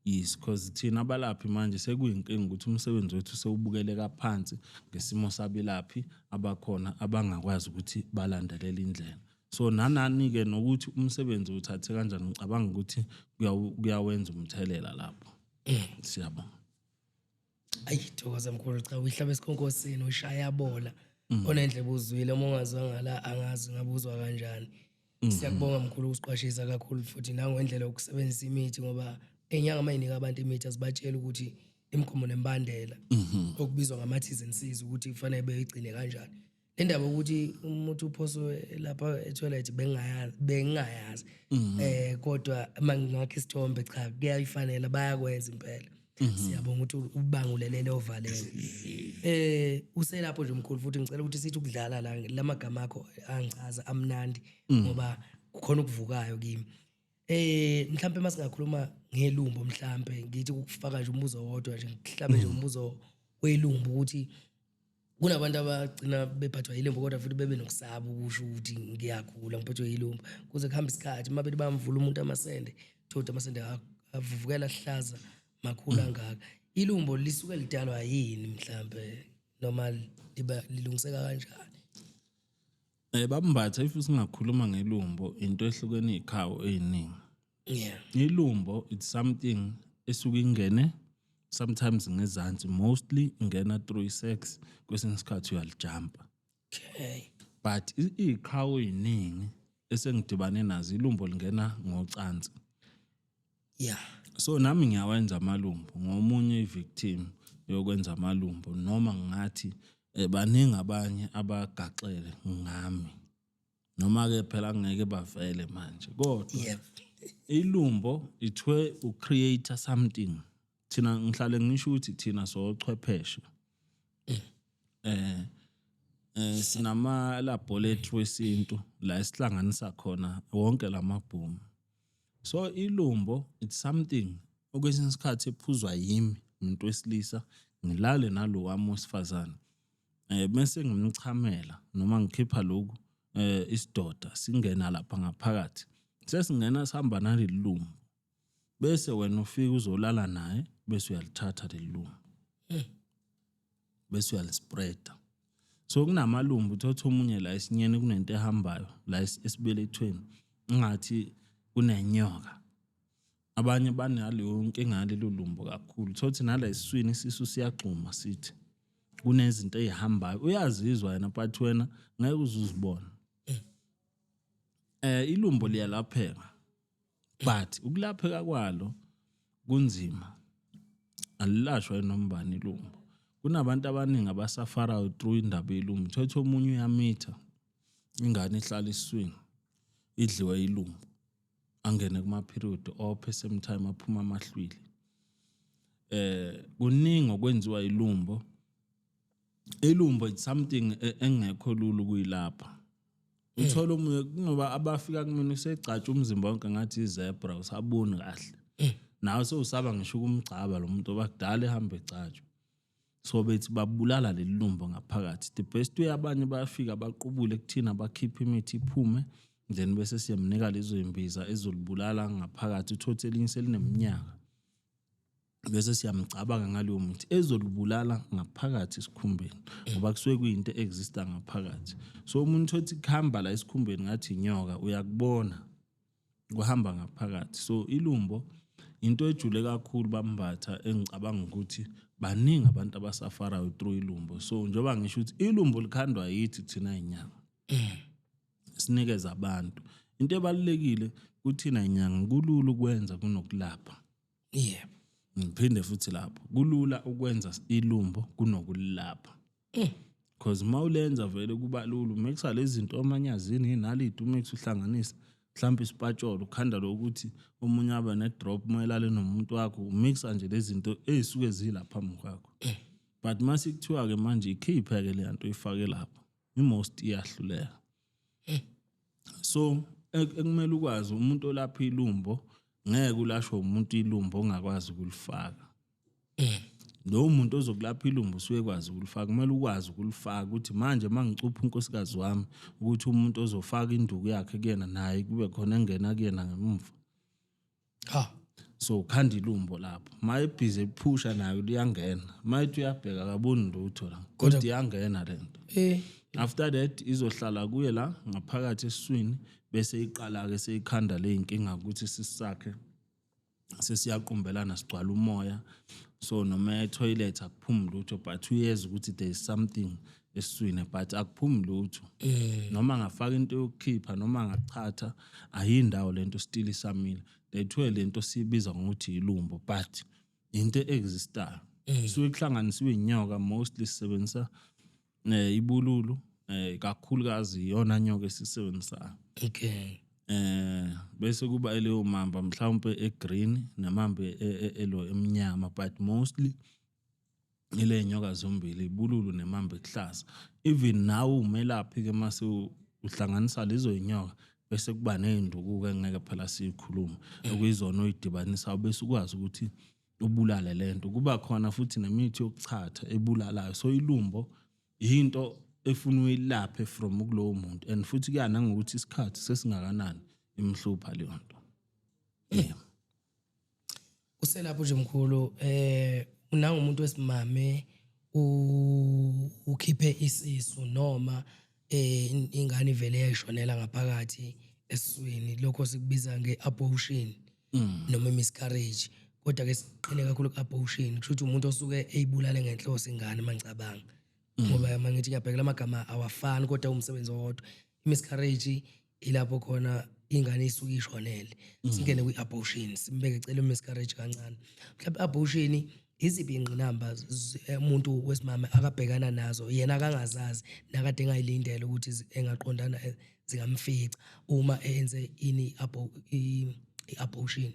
Yes, because thina abalaphi manje sekuyinkinga ukuthi umsebenzi wethu sewubukeleka phansi ngesimo sabelaphi abakhona abangakwazi ukuthi balandelele indlela. So nanani-ke nokuthi umsebenzi uthathe kanjani, ngicabanga ukuthi kuyawenza umthelela lapho. Siyabonga. Ayi, thokoza mkhulu. Cha, uyihlaba esikhonkosini, ushaya bola. Onendlebe uzwile, uma ungazwanga la angazi ngabuzwa kanjani. Siyakubonga mkhulu ukusiqwashisa kakhulu futhi nangendlela yokusebenzisa imithi, ngoba enyanga mayinika abantu imithi azibatshela ukuthi imigomo nembandela okubizwa ngama-T's and C's ukuthi kufanele beyigcine kanjani. Le ndaba ukuthi umuntu uphoswe lapha etoilet bengingayazi, bengingayazi. Kodwa mangingakho isithombe, cha, kuyayifanela, bayakwenza impela. Siyabonga ukuthi ubangulelele ovalele. Uselapho nje mkhulu, futhi ngicela ukuthi sithi ukudlala la lamagama akho angichaza amnandi, ngoba kukhona ukuvukayo kimi. Mhlambe masingakhuluma ngelumbo, mhlambe ngithi ukufaka nje umbuzo wodwa nje, ngihlabe nje umbuzo welumbo, ukuthi kunabantu abagcina bephathwa yilumbo kodwa futhi bebe nokusaba ukusho ukuthi ngiyagula, ngiphethwe yilumbo, kuze kuhambe isikhathi, uma bethi bamvula umuntu amasende, thothi amasende avuvukela hlaza makhulu angaka. Ilumbo lisuke lidalwa yini mhlambe, noma liba lilungiseka kanjani? Bambatha, if singakhuluma ngelumbo, into ehlukene izikhawu eziningi. Ilumbo, it's something esuke ingene sometimes ngezansi, mostly ingena through sex, kwesinye isikhathi uyalijumpa. But iy'khawu ey'ningi esengidibane nazo, ilumbo lingena ngocansi. So nami ngiyawenza amalumbo, ngomunye i-victim yokwenza amalumbo, noma ngingathi baningi abanye abagaxele ngami, noma-ke phela ngeke bavele manje, kodwa ilumbo ithwe ucreate something. Thina ngihlale ngisho ukuthi thina sochwepheshe. Sinama laboratory wesintu la esihlanganisa khona wonke lamabhumu. So ilumbo, it's something okwesinye isikhathi ephuzwa yimi umuntu wesilisa, ngilale nalo wami wesifazane, bese ngimchamela noma ngikhipha lokhu, isidoda singena lapha ngaphakathi, sesingena sihamba naleli lumbo, bese wena ufika uzolala naye, bese uyalithatha leli lumbo, bese uyalispreada. So kunamalumbu, uthatha omunye la esinyeni, kunento ehambayo la esibelethweni, ngathi kunenyoka. Abanye banaleyo nkinga yalelo lumbo kakhulu. Thothi nala esiswini, isisu siyagxuma, sithi kunezinto ezihambayo, uyazizwa yena, but wena ngeke uze uzibone. Ilumbo liyalapheka, but ukulapheka kwalo kunzima, alilashwa enombani ilumbo. Kunabantu abaningi abasufferayo through indaba yelumbo. Thothi omunye uyamitha, ingane ihlala esiswini, idliwe ilumbo, angene kuma period ophe, same time aphuma amahlwili. Kuningi okwenziwa ilumbo. Ilumbo, it's something engekho lula ukuyilapha. Uthola omunye kunoba abafika kumina usegcatsha umzimba wonke ngathi izebra, usaboni kahle nawe, sewusaba ngisho ukumgcaba lo muntu obakudala ehamba egcatshwa. So bethi babulala leli lumbo ngaphakathi. The best way, abanye bayafika baqubule kuthina, bakhiphe imithi iphume, then bese siyamnika lezo imbiza ezolibulala ngaphakathi. Uthothe elinye selineminyaka, bese siyamcabanga ngaleyo muthi ezolibulala ngaphakathi esikhumbeni, ngoba kusuke kuyinto exista ngaphakathi. So umuntu othi kuhamba la esikhumbeni ngathi inyoka, uyakubona kuhamba ngaphakathi. So ilumbo into ejule kakhulu, bambatha, engicabanga ukuthi baningi abantu abasufferayo through ilumbo. So njengoba ngisho ukuthi ilumbo likhandwa yithi thina inyanga, sinikeza abantu into ebalulekile kuthina inyanga. Kulula ukwenza kunokulapha. Ngiphinde futhi, lapho kulula ukwenza ilumbo kunokulapha, because mawulenza vele kuba lula, umixa lezi zinto, amanyazini, inaliti, umix, uhlanganise mhlawumbe isipatsholo, ukhanda lokuthi omunye abe ne-drop uma elale nomuntu wakho, umixa nje lezi zinto ey'suke zila phambi kwakho. But mase kuthiwa-ke manje ikhiphe-ke le nto uyifake lapho, i-most iyahluleka. So ekumele ukwazi, umuntu olapha ilumbo, ngeke ulashwe umuntu ilumbo ongakwazi ukulifaka. Lowo muntu ozokulapha ilumbo usuke kwazi ukulifaka. Kumele ukwazi ukulifaka, ukuthi manje uma ngicupha unkosikazi wami, ukuthi umuntu ozofaka induku yakhe kuyena naye kube khona engena kuyena ngemuva. Ha. So ukhanda ilumbo lapho, ma ebhizi ephusha nayo liyangena, ma ethi uyabheka akaboni lutho la, kodwa iyangena lento. After that izohlala kuye la ngaphakathi esiswini, bese iqala-ke seyikhanda le inkinga ukuthi isisu sakhe sesiyaqumbelana, sigcwala umoya. So noma etoilet akuphumi lutho, but uyeza ukuthi there is something esiswini, but akuphumi lutho. Noma angafaka into yokukhipha noma angachatha, ayindawo lento, still isamile. That's why lento siyibiza ngokuthi ilumbo, but into existayo suke kuhlanganisiwe inyoka. Mostly sisebenzisa ibululu, kakhulukazi iyona nyoka esisebenzisayo. Bese kuba eleyo mamba mhlawumbe egreen nemamba elo emnyama, but mostly ile nyoka zombili, ibululu nemamba ekuhlaza. Even nawe umelaphi ke, mase uhlanganisa lezo inyoka, bese kuba nezinduku ke, ngeke phela siyikhuluma, okuyizona oyidibanisa, bese ukwazi ukuthi ubulale lento. Kuba khona futhi nemithi yokuchatha ebulalayo. So ilumbo into efuna uyilaphe from kulowo muntu, and futhi kuya nangokuthi isikhathi sesingakanani imhlupha leyo nto, yeah. Uselapho nje mkhulu, nangumuntu wesimame ukhiphe isisu noma ingane ivele yayishonela ngaphakathi esiswini, lokho sikubiza ngeabortion noma miscarriage, kodwa ke siqine kakhulu ku-abortion. Kusho ukuthi umuntu osuke eyibulale ngenhloso ingane, mangicabanga, ngoba mangithi ngiyabhekela amagama awafani kodwa umsebenzi owodwa. I-miscarriage ilapho khona ingane isuke ishonele. Singene kwi-abortion, simbeke ecele miscarriage kancane. Mhlawumbe abortion, iziphi ingqinamba umuntu wesimame akabhekana nazo yena akangazazi nakade engayilindele ukuthi engaqondana zingamfica uma enze ini i-abortion?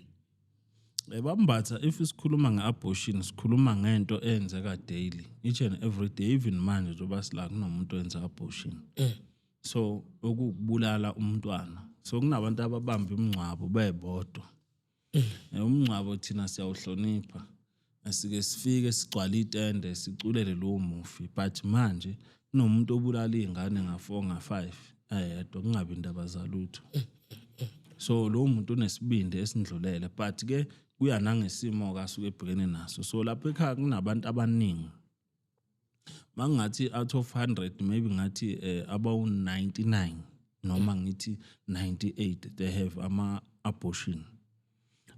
Bambatha, if sikhuluma nge-abortion, sikhuluma ngento eyenzeka daily, each and every day. Even manje njengoba sila, kunomuntu owenza abortion, so okukubulala umntwana. So kunabantu ababamba imingcwabo bebodwa. Umngcwabo thina siyawuhlonipha, sike sifike sigcwale itende, siculele lowo mufi, but manje kunomuntu obulala iy'ngane nga-4, nga-5 eyedwa, kungabi indaba zalutho. So lowo muntu unesibindi esindlulele, but ke kuya nangesimo kasuke ebhekene naso. So lapha ekhaya kunabantu abaningi, mangathi out of 100, maybe ngathi abawu 99 noma ngithi 98, they have ama abortion,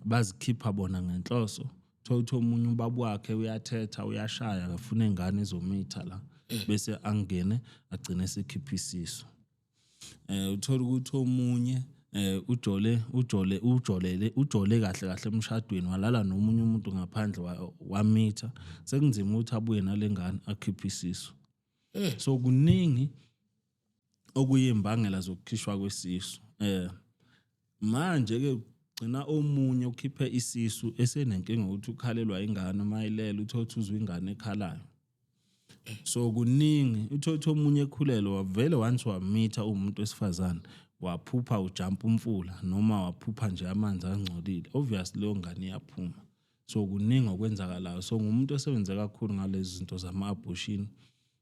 bazikhipha bona ngenhloso. Thola ukuthi omunye ubaba wakhe uyathetha, uyashaya, akafuna ingane ezomitha la, bese angene agcine sekhipha isisu. Uthola ukuthi omunye ujole ujole ujolele ujole kahle kahle emshadweni, walala nomunye umuntu ngaphandle, wamitha, sekunzima ukuthi abuye nalengane, akhiphe isisu. So kuningi okuyimbangela zokukhishwa kwesisu. Manje ke gcina omunye ukhiphe isisu esenenkinga ukuthi ukhalelwa ingane, mayilele uthola uzwa ingane ekhalayo. So kuningi. Uthola omunye ekhulelwe, wavele once wamitha umuntu wesifazane, waphupha ujump umfula noma waphupha nje amanzi angcolile, obviously leyo ngane iyaphuma. So kuningi okwenzakalayo. So ngumuntu osebenze kakhulu ngalezi zinto zama-abortion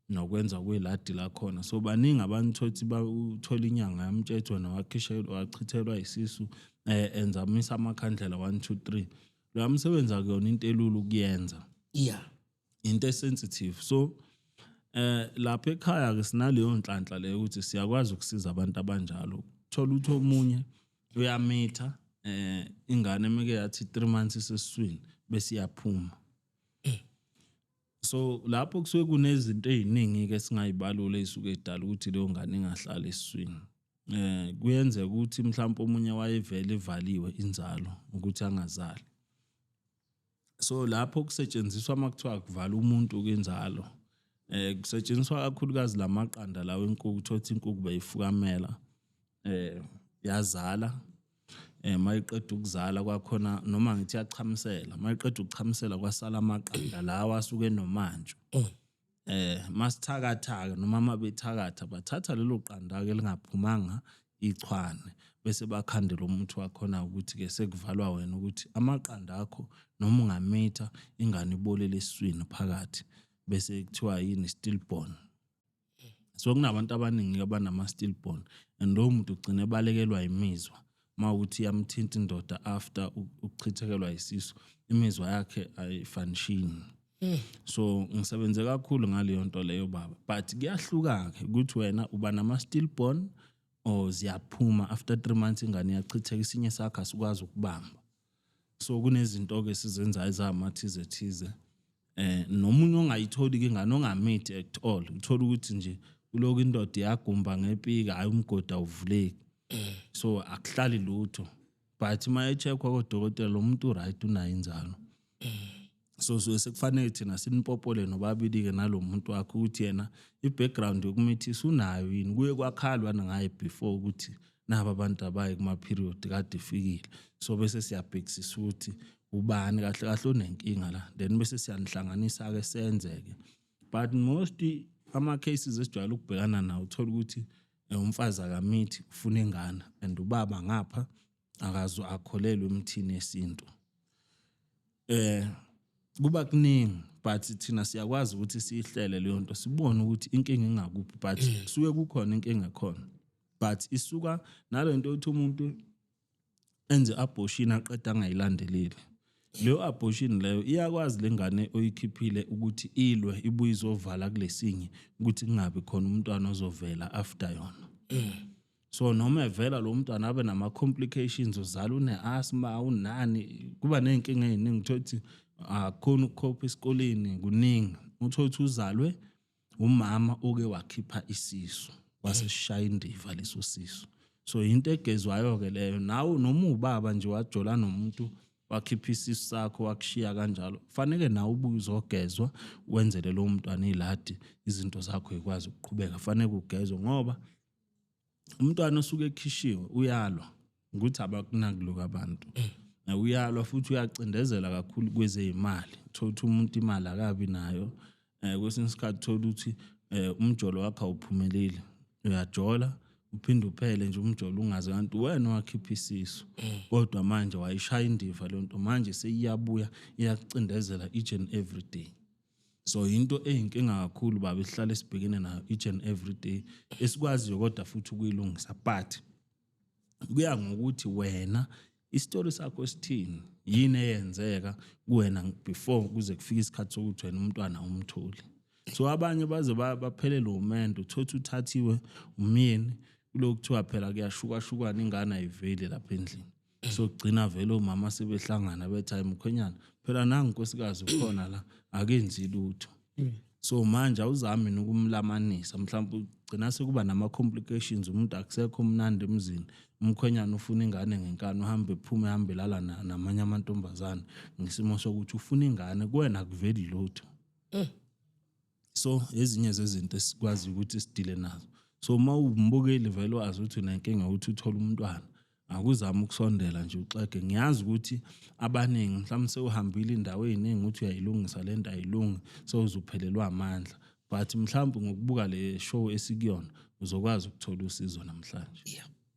nokwenza kweladi lakhona. So baningi abantu, thothi uthola inyanga yamtshethe, wena wakhishelwa, wachithelwa isisu, enzamisa amakhandlela 1 2 3. Lo msebenzi akuyona into elula ukuyenza, into esensitive. So lapha ekhaya ke sinaleyo nhlanhla leyo ukuthi siyakwazi ukusiza abantu abanjalo. Thola ukuthi omunye uyamitha, ingane emeke yathi 3 months isesiswini bese iyaphuma. So lapho kusuke kunezinto eziningi ke singayibalula ezisuke edala ukuthi leyo ngane ingahlali esiswini. Kuyenzeka ukuthi mhlawumbe omunye wayevele ivaliwe inzalo ukuthi angazali. So lapho kusetshenziswa, makuthiwa kuvala umuntu kwinzalo, kusetshenziswa kakhulukazi lamaqanda lawo enkukhu. Thothi inkukhu beyifukamela, yazala, mayiqeda ukuzala kwakhona, noma ngithi yachamisela, mayiqeda ukuchamisela kwasala amaqanda lawa asuke enomantsho. Masithakathaka noma mabethakatha, bathatha lelo qanda ke lingaphumanga ichwane, bese bakhandela umuthi wakhona ukuthi ke sekuvalwa wena ukuthi amaqanda akho noma ungamitha ingane ibolele esiswini phakathi, bese kuthiwa yini? Stillborn. So kunabantu abaningi abanama stillborn, and lowo muntu ugcina ebalekelwa imizwa. Mawukuthi iyamthinta indoda after ukuchithekelwa isisu, imizwa yakhe ayifunction. So ngisebenze kakhulu ngaleyo nto leyo, baba, but kuyahluka ke ukuthi wena uba nama stillborn or ziyaphuma after 3 months, ingane iyachitheka, isinye sakho asikwazi ukubamba. So kunezinto ke sizenzayo ezamathize thize. Nomunye ongayitholi ke ingane, ongamithi at all, uthola ukuthi nje kuloku indoda iyagumba ngepika, hayi, umgodi awuvuleki, so akuhlali lutho, but uma echeckwa kodokotela, lo muntu right, unayo inzalo. So sekufanele thina sinipopole nobabili-ke nalo muntu wakho ukuthi yena i-background yokumithisa unayo yini, kuye kwakhalwa ngaye before ukuthi naba abantu abayi kuma-period kade ifikile. So bese siyabhekisisa ukuthi ubani kahle kahle onenkinga la, then bese siyanihlanganisa-ke senzeke. But most ama-cases esijwayele ukubhekana nawo, uthola ukuthi umfazi akamithi, ufuna ingane, and ubaba ngapha akaze akholelwe emthini yesintu. Kuba kuningi, but thina siyakwazi ukuthi siyihlele leyo nto, sibone ukuthi inkinga ingakuphi, but kusuke kukhona inkinga ekhona, but isuka nalento yokuthi umuntu enze abortion aqeda angayilandeleli. Leyo abortion leyo iyakwazi lengane oyikhiphile ukuthi ilwe, ibuye izovala kulesinye ukuthi kungabi khona umntwana ozovela after yona. So noma evela lo mntwana abe nama complications, uzala une-asthma, unani, kuba ney'nkinga ey'ningi, uthola ukuthi akukhoni ukukhopha esikoleni, kuningi. Uthola ukuthi uzalwe umama oke wakhipha isisu, waseshaya indiva leso sisu. So into egezwayo-ke leyo. Nawe noma ubaba nje wajola nomuntu, wakhipha isisu sakho, wakushiya kanjalo, faneke nawe ubuye uzogezwa, wenzele lowo mntwana iladi, izinto zakho ikwazi ukuqhubeka. Faneke ugezwe ngoba umntwana osuke ekhishiwe uyalwa ukuthi abakunaki lokhu abantu. Uyalwa futhi uyacindezela kakhulu kwezeyimali. Uthola ukuthi umuntu imali akabi nayo. Kwesinye isikhathi uthola ukuthi umjolo wakho awuphumeleli, uyajola uphinde uphele nje umjolo ungazi, kanti wena wakhipha isisu, kodwa manje wayishaya indiva le nto, manje seyiyabuya iyakucindezela each and every day. So into eyinkinga kakhulu, baba, esihlale sibhekene nayo each and every day, esikwaziyo kodwa futhi ukuyilungisa, but kuya ngokuthi wena isitori sakho sithini, yini eyenzeka kuwena before kuze kufike isikhathi sokuthi wena umntwana umtholi. So abanye baze baphelelwe umendo, uthothi uthathiwe umyeni, kulokhu kuthiwa phela kuyashukwashukwana, ingane ayiveli lapha endlini. So gcina vele omama sebehlangana bethi, "Hayi mkhwenyana, phela nangu nkosikazi ukhona la, akenzi lutho." So manje awuzami nokumlamanisa, mhlawumbe ugcina sekuba nama-complications, umuntu akusekho mnandi emzini. Umkhwenyana ufuna ingane ngenkani, uhambe ephume, ehambe lala namanye amantombazane ngesimo sokuthi ufuna ingane, kuwena akuveli lutho. So ezinye zezinto esikwazi ukuthi sidile nazo. So uma umbukeli vele wazi ukuthi unenkinga ukuthi uthole umntwana, akuzama ukusondela nje uxege. Ngiyazi ukuthi abaningi mhlawumbe sewuhambile indawo ey'ningi ukuthi uyayilungisa le nto, ayilungi, sewuzuphelelwa amandla, but mhlawumbe ngokubuka le show esikuyona uzokwazi ukuthola usizo namhlanje.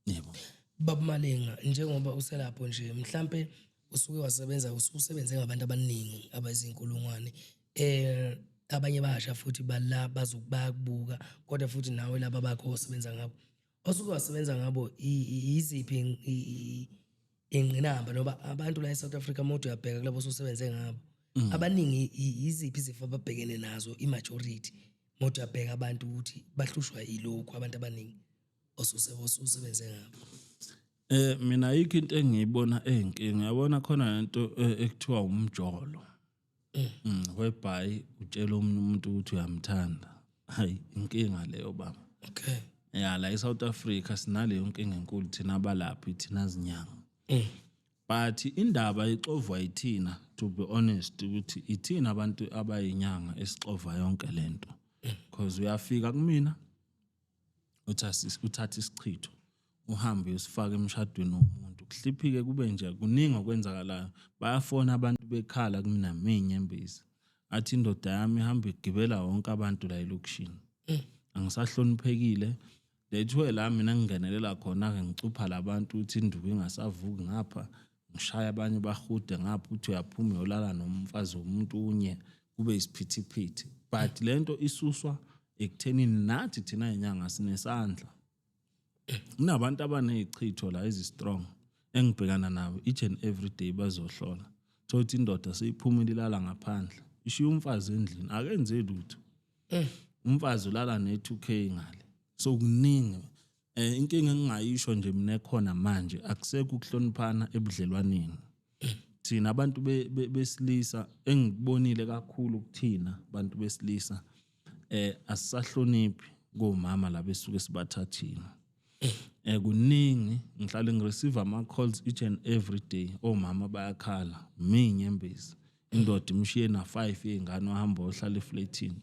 Yebo. Baba Malinga, njengoba uselapho nje, mhlambe usuke wasebenza, ususebenze ngabantu abaningi abazinkulungwane, abanye basha futhi bala bazokubakubuka, kodwa futhi nawe laba bakho osebenza ngabo, osuke wasebenza ngabo, iziphi ingqinamba noma abantu la eSouth Africa, moto uyabheka kulabo osusebenze ngabo abaningi, iziphi izifo ababhekene nazo, i-majority, moto uyabheka abantu ukuthi bahlushwa yilokhu, abantu abaningi osusebenze ngabo? Mina ayikho into engiyibona eyinkinga. Yabona khona lento ekuthiwa umjolo. Whereby utshela omunye umuntu ukuthi uyamthanda. Hayi, inkinga leyo, baba. Ya, la eSouth Africa sinaleyo nkinga enkulu thina abalaphi, thina zinyanga. But indaba ixovwa yithina, to be honest, ukuthi ithina abantu abayinyanga esixova yonke lento. Because uyafika kumina uthatha isichitho, uhambe uyosifaka emshadweni womuntu, kuhliphike kube nje kuningi okwenzakalayo. Bayafona abantu bekhala kumina minyembezi, athi indoda yami ihamba igibela wonke abantu la elokishini, angisahloniphekile. Lethiwe la mina ngingenelela khona-ke, ngicupha labantu ukuthi induku ingasavuki ngapha, ngishaya abanye bahude ngapha, uthi uyaphuma uyolala nomfazi womuntu unye, kube isiphithiphithi. But lento isuswa ekuthenini nathi thina inyanga sinesandla. Kunabantu abaney'chitho la ezi-strong engibhekana nabo each and every day, bazohlola, thola ukuthi indoda seyiphumile ilala ngaphandle, ishiya umfazi endlini, akenze lutho, umfazi ulala ne-2K ngale. So kuningi. Inkinga engingayisho nje mina ekhona manje, akusekho ukuhloniphana ebudlelwaneni. Thina abantu besilisa, engikubonile kakhulu kuthina bantu besilisa, asisahloniphi komama laba esuke sibathathile. Kuningi ngihlale ngireceive ama calls each and every day, omama bayakhala minyembezi, indoda imshiye na 5 yezingane, wahamba ohlala eflatini,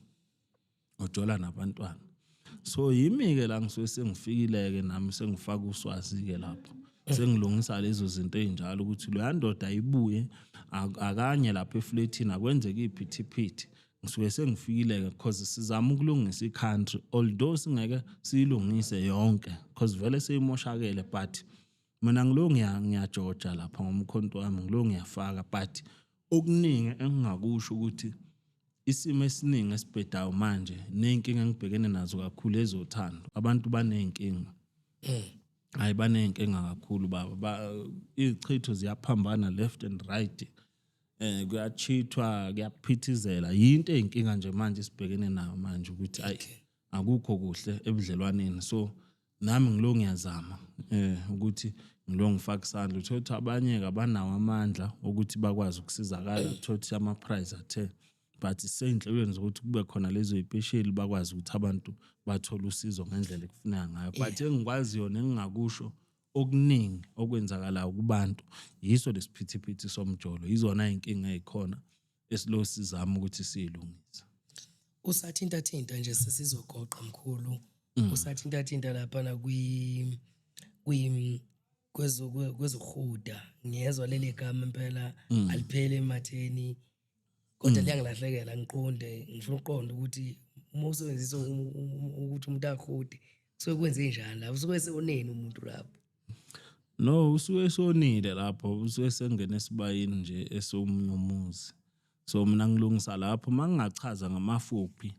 ojola nabantwana. So yimi-ke la ngisuke sengifikile-ke nami, sengifaka uswazi-ke lapho, sengilungisa lezo zinto ey'njalo ukuthi loya ndoda ayibuye, akanye lapha efletini, akwenzeke iphithiphithi. Ngisuke sengifikile-ke because sizama ukulungisa i-country, although singeke siyilungise yonke because vele seyimoshakele, but mina ngilo ngiyajoja lapha ngomkhonto wami, ngilo ngiyafaka. But okuningi engingakusho ukuthi isimo esiningi esibhedayo manje ney'nkinga engibhekene nazo kakhulu ezothando, abantu baney'nkinga. Hayi, baney'nkinga kakhulu, baba. Iy'chitho ziyaphambana left and right, kuyachithwa, kuyaphithizela, yinto eyinkinga nje manje sibhekene nayo manje ukuthi ayi, akukho kuhle ebudlelwaneni. So nami ngilo ngiyazama ukuthi ngilo ngifaka isandla. Uthola ukuthi abanye abanawo amandla ukuthi bakwazi ukusizakala, uthola ukuthi ama-price athe, but seyinhlelweni zokuthi kube khona lezo y'pesheli, bakwazi ukuthi abantu bathole usizo ngendlela ekufuneka ngayo. But engikwaziyo nengingakusho, okuningi okwenzakalayo kubantu yiso lesiphithiphithi somjolo, yizona y'nkinga ey'khona esilo sizama ukuthi siyilungise. Usathinta thinta nje, sesizogoqa mkhulu, usathinta thinta laphana kwi kwi Kwezokuhuda ngiyezwa leli gama impela, alipheli ematheni, kodwa liyangilahlekela. Ngiqonde, ngifuna ukuqonda ukuthi uma usebenzisa ukuthi umuntu ahude, kusuke kwenze njani lapho, usuke sewoneni umuntu lapho? No, usuke esonile lapho, usuke sengena esibayeni nje esomunye umuzi. So mina ngilungisa lapho. Mangingachaza ngamafuphi,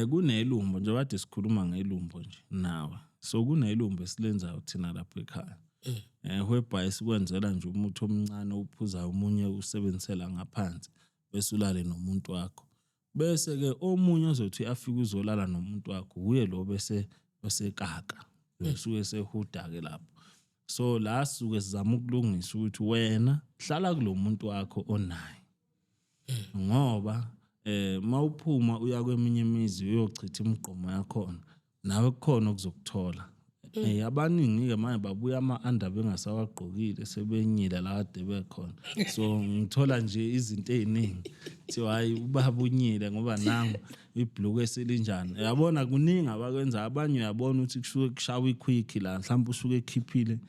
kunelumbo nje kade sikhuluma ngelumbo nje nawe. So kunelumbo esilenzayo thina lapha ekhaya, whereby sikwenzela nje umuthi omncane owuphuzayo, omunye usebenzisela ngaphansi, bese ulale nomuntu wakho. Bese ke omunye ozothi afike uzolala nomuntu wakho, uye lo bese osekaka, usuke sehuda ke lapho. So la sisuke sizama ukulungisa ukuthi wena hlala kulo muntu wakho onaye, ngoba mawuphuma uya kweminye imizi uyochitha imigqomo yakhona, nawe kukhona okuzokuthola. Abaningi ke manje babuya ama-under bengasawagqokile, sebenyile la kade bekhona. So ngithola nje izinto ey'ningi, kuthiwa, "Hayi, ubaba unyile ngoba nangu ibhluku eselinjani." Uyabona, kuningi abakwenza abanye. Uyabona ukuthi kusuke kushawa i-quick la, mhlawumbe usuke ekhiphile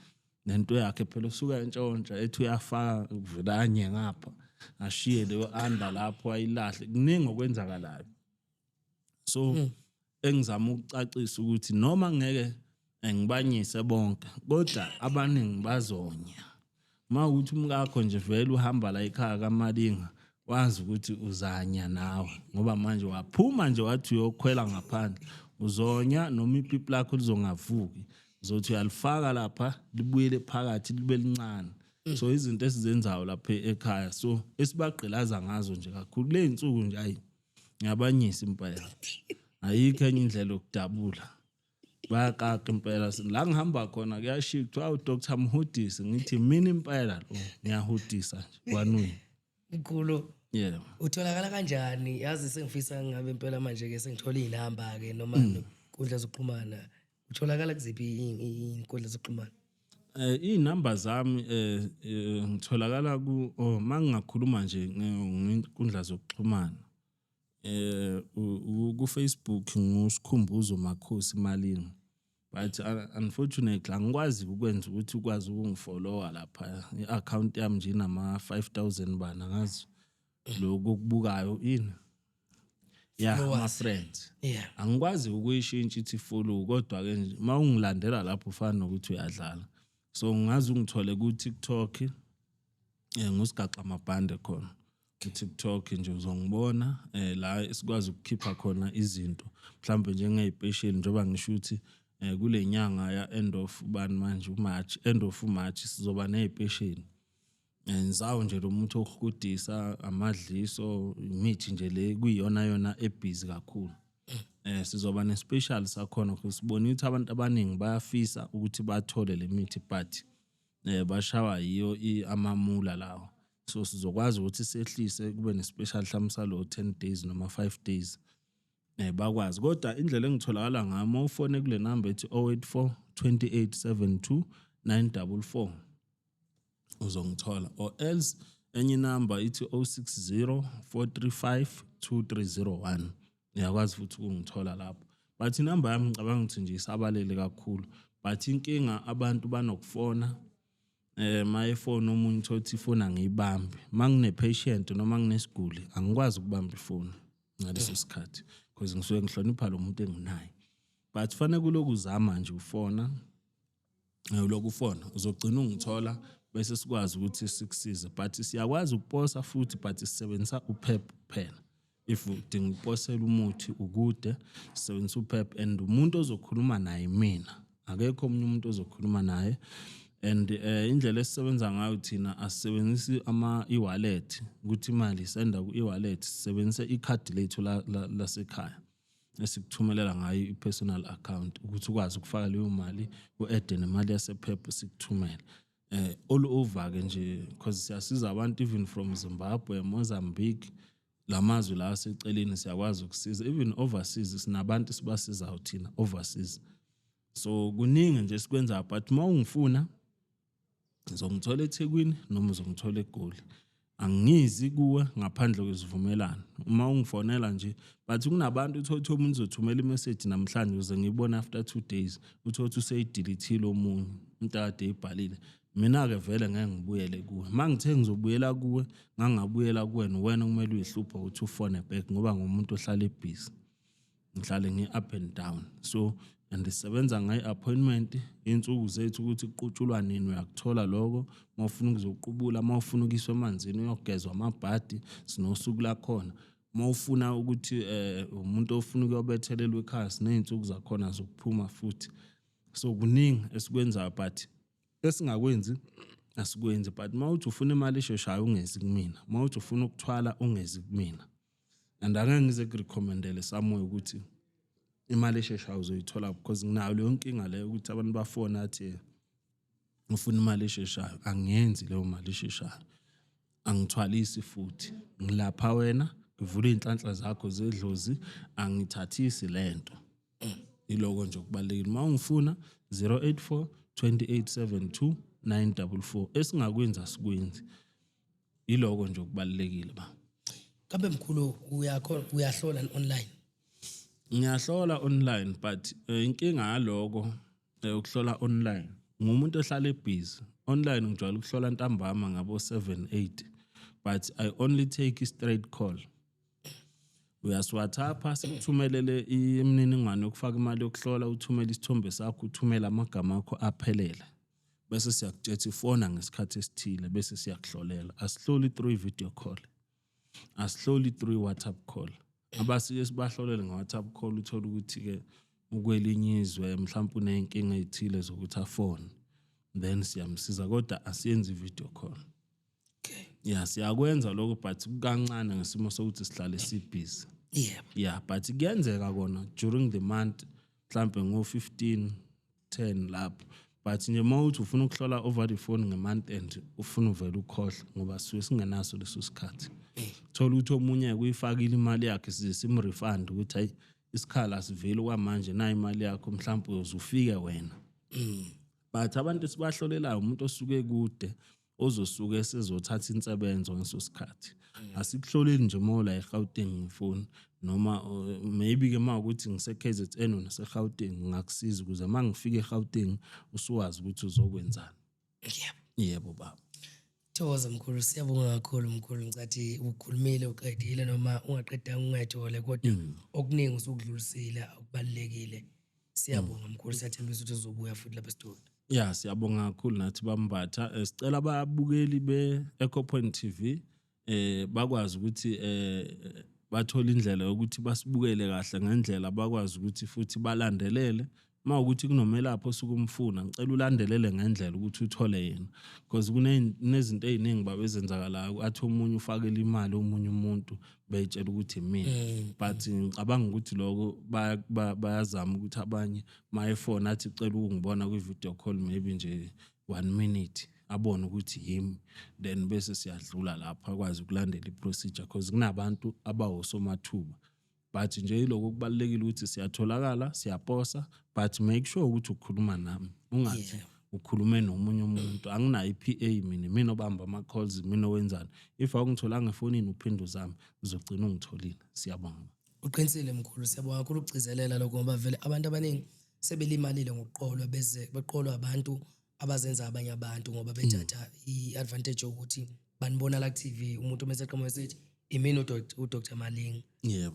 nento yakhe phela, usuka entshontsha, ethi uyafaka, kuvela anye ngapha, ashiye leyo under lapho, ayilahle. Kuningi okwenzakalayo. So engizama ukucacisa ukuthi noma ngeke ngibanyise bonke, kodwa abaningi bazonya. Uma ukuthi umkakho nje vele uhamba la ekhaya kaMalinga, wazi ukuthi uzanya nawe, ngoba manje waphuma nje wathi uyokhwela ngaphandle, uzonya. Noma ipipi lakho lizongavuki, uzothi uyalifaka lapha, libuyele phakathi, libe lincane. So izinto esizenzayo lapha ekhaya, so esibagqilaza ngazo nje kakhulu kule insuku nje, ayi, ngiyabanyisa impela, ayikho enye indlela yokudabula, bayakaka impela. La ngihamba khona kuyashiwo, kuthiwa, "UDr Mhudisi." Ngithi mina impela lo ngiyahudisa nje kwanini. Mkhulu, utholakala kanjani? Yazi sengifisa ngabe impela manje ke sengithola iy'namba ke noma inkundla zokuxhumana. Utholakala kuziphi iy'nkundla zokuxhumana? Iy'namba zami, ngitholakala ku, oh, mangingakhuluma nje ngey'nkundla zokuxhumana, ku Facebook nguSikhumbuzo Makhosi Malinga, but unfortunately angikwazi ukwenza ukuthi ukwazi ukungifollowa lapha. I-account yami nje inama 5000 bani, angazi lokhu okubukayo ini ya Followers. Ama friends. Angikwazi ukuyishintsha ithi follow, kodwa ke nje uma ungilandela lapho ufana nokuthi uyadlala. So ngingaze ungithole ku TikTok, ngusigaxa amabhande khona ku TikTok nje, uzongibona la sikwazi ukukhipha khona izinto mhlawumbe njengey'special, njengoba ngisho ukuthi kule nyanga ya end of bani manje, uMarch, end of March, sizoba ney'special ngizawo nje lo muntu okuhudisa amadliso, imithi nje le kuyiyona yona ebhizi kakhulu. Sizoba nespecial sakhona because sibona ukuthi abantu abaningi bayafisa ukuthi bathole le mithi, but bashawa yiyo amamula lawo. So sizokwazi ukuthi sehlise, kube nespecial mhlawumbe salo 10 days noma 5 days, bakwazi. Kodwa indlela engitholakala ngayo, uma ufone kule number ethi 084 2872 944, uzongithola, or else enye inamba ithi 060 435 2301, uyakwazi futhi ukungithola lapho. But inamba yami ngicabanga ukuthi nje isabalele kakhulu, but inkinga abantu banokufona, mayefona omunye uthola ukuthi ifoni angiyibambi. Mangine patient noma nginesiguli, angikwazi ukubamba ifoni ngaleso sikhathi because ngisuke ngihlonipha lo muntu enginaye. But fanele kuloku uzama nje ufona, ulokhu ufona, uzogcina ungithola, bese sikwazi ukuthi sikusize. But siyakwazi ukuposa futhi, but sisebenzisa uPEP kuphela. If udinga ukuposela umuthi ukude, sisebenzisa uPEP, and umuntu ozokhuluma naye mina, akekho omunye umuntu ozokhuluma naye. And indlela esisebenza ngayo thina, asisebenzisi ama e-wallet ukuthi imali isenda ku e-wallet, sisebenzise ikhadi lethu lasekhaya esikuthumelela ngayo i-personal account ukuthi ukwazi ukufaka leyo mali, u-add nemali yasePEP, sikuthumele all over ke nje, because siyasiza abantu even from Zimbabwe, Mozambique, lamazwe la aseceleni siyakwazi ukusiza. Even overseas sinabantu sibasizayo thina overseas. So kuningi nje sikwenzayo, but uma ungifuna uzongithola eThekwini noma uzongithola eGoli. Angizi kuwe ngaphandle kwesivumelano uma ungifonela nje. But kunabantu uthole ukuthi omunye uzothumela imessage namhlanje, uze ngiyibone after 2 days, uthole ukuthi useyidelethile omunye. Into akade eyibhalile, mina-ke vele ngeke ngibuyele kuwe. Uma ngithe ngizobuyela kuwe, ngangabuyela kuwena, wena okumele uyihluphe ukuthi ufone back, ngoba ngumuntu ohlala ebhizi, ngihlale ngi-up and down. So and sisebenza ngayi-appointment, iy'nsuku zethu ukuthi kuqutshulwa nini, uyakuthola lokho. Uma ufuna ukuzoqubula, uma ufuna ukuyiswa emanzini uyogezwa amabhadi, sinosuku lakhona. Uma ufuna ukuthi umuntu ofuna ukuyobethelelwa ekhaya, siney'nsuku zakhona zokuphuma futhi. So kuningi esikwenzayo, but esingakwenzi asikwenzi. But uma uthi ufuna imali esheshayo, ungezi kumina. Uma uthi ufuna ukuthwala, ungezi kumina. And angeke ngize kurecommendele somewhere ukuthi imali esheshayo uzoyithola, because nginayo leyo nkinga leyo ukuthi abantu bafona athi ufuna imali esheshayo. Angiyenzi leyo mali esheshayo, angithwalisi futhi. Ngilapha wena, ngivula iy'nhlanhla zakho zedlozi, angithathisi lento. Iloko nje okubalulekile. Uma ungifuna, 084 2872 944. Esingakwenzi asikwenzi, iloko nje okubalulekile ba. Kambe mkhulu, uyakho uyahlola online? Ngiyahlola online, but inkinga yaloko ukuhlola online, ngumuntu ohlala ebhizi. Online ngijwayele ukuhlola ntambama ngabo 7 8, but I only take a straight call. Uyasiwhatsappa, sikuthumelele imininingwane yokufaka imali yokuhlola, uthumele isithombe sakho, uthumele amagama akho aphelele, bese siyakutshela ifona ngesikhathi esithile, bese siyakuhlolela. Asihloli through video call, asihloli through WhatsApp call. Abasike sibahlolele nge-WhatsApp call, uthole ukuthi-ke ukwelinye izwe, mhlawumpe uney'nkinga ey'thile zokuthi afone, then siyamsiza, kodwa asiyenzi i-video call. Ya, siyakwenza lokho, but kukancane ngesimo sokuthi sihlale sibhizi. Yeah, but kuyenzeka kona during the month, mhlambe ngo-15 10 lapho. But nje uma uthi ufuna ukuhlola over the phone nge-month end, ufuna uvele ukhohle, ngoba sisuke singenaso leso sikhathi. Thola ukuthi omunye kuyifakile imali yakhe, size simrefund ukuthi hayi, isikhala siveli kwamanje, nayi imali yakho, mhlawumbe uyoze ufike wena. But abantu esibahlolelayo umuntu osuke kude, ozosuke esezothatha insebenzo ngeso sikhathi. Asikuhloleli nje uma ula eGauteng ngifoni, noma maybe ke uma ukuthi ngise-KZN, nase-Gauteng, ngingakusiza ukuze uma ngifika eGauteng usuwazi ukuthi uzokwenzani. Yebo baba. Thokoza mkhulu, siyabonga kakhulu mkhulu. Ngicathi ukhulumile uqedile, noma ungaqedanga ungayithole, kodwa okuningi usukudlulisile okubalulekile. Siyabonga mkhulu, siyathembisa ukuthi uzobuya futhi lapha esitudio. Ya, siyabonga kakhulu nathi bambatha. Sicela ababukeli be-Echo Point TV bakwazi ukuthi bathole indlela yokuthi basibukele kahle ngendlela, bakwazi ukuthi futhi balandelele. Uma ukuthi kunomelaphi osuke umfuna, ngicela ulandelele ngendlela ukuthi uthole yena, because kunezinto ey'ningi babezenzakalayo, athi omunye ufakele imali omunye umuntu, beyitshela ukuthi imina. But ngicabanga ukuthi lokho bayazama ukuthi abanye mayefona athi cela ukungibona kwi-video call, maybe nje one minute, abone ukuthi yimi, then bese siyadlula lapho, akwazi ukulandela i-procedure, because kunabantu abawosomathuba. But nje yiloko okubalulekile ukuthi siyatholakala, siyaposa, but make sure ukuthi ukhuluma nami, ungathi ukhulume nomunye umuntu. Anginayo i-PA mina, mina obamba ama-calls, mina owenzani. If awungitholanga efonini, uphinde uzame, uzogcina ungitholile. Siyabonga. Uqinisile mkhulu, siyabonga kakhulu ukugcizelela lokho, ngoba vele abantu abaningi sebelimalile ngokuqolwa, beze beqolwa abantu abazenza abanye abantu, ngoba bethatha i-advantage yokuthi banibona la ku-TV, umuntu mese eqhamuka esithi imina uDr Malinga.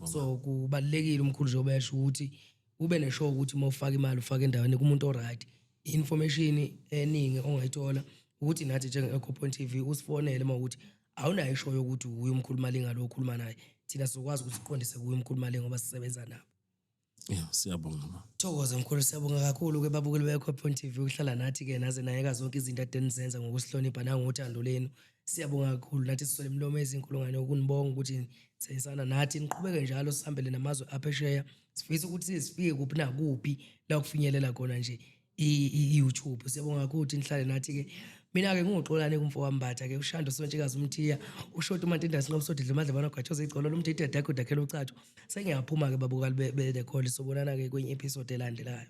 So kubalulekile umkhulu njengoba esho ukuthi ube neshow ukuthi uma ufaka imali ufake endaweni kumuntu oright. Information eningi ongayithola ukuthi nathi njenge-Echo Point TV usifonele uma ukuthi awunayo ishow yokuthi uye umkhulu Malinga lo okhuluma naye, thina sizokwazi ukuthi siqondise kuye umkhulu Malinga ngoba sisebenza nabo. Yeah, siyabonga ma. Thokoza mkhulu, siyabonga kakhulu ke babukeli be-Echo Point TV ukuhlala nathi ke naze nayeka zonke izinto ade nizenza ngokusihlonipha nangothando lenu. Siyabonga kakhulu nathi, sisole imilomo ezinkulungwane ukunibonga ukuthi nisebenzisana nathi, niqhubeke njalo, sihambele namazwe aphesheya. Sifisa ukuthi sifike kuphi nakuphi la kufinyelela khona nje i-YouTube. Siyabonga kakhulu ukuthi nihlale nathi ke. Mina-ke nginguXolani kumfo wambatha ke uShando Sontshikazi umthiya ushoti uMantinda sinqobo sodidla umadlebana ogwatshoza igcolo lomdidi adakudakhela ucatho. Sengiyaphuma-ke babukali be-The Call, sobonana-ke kwenye episode elandelayo.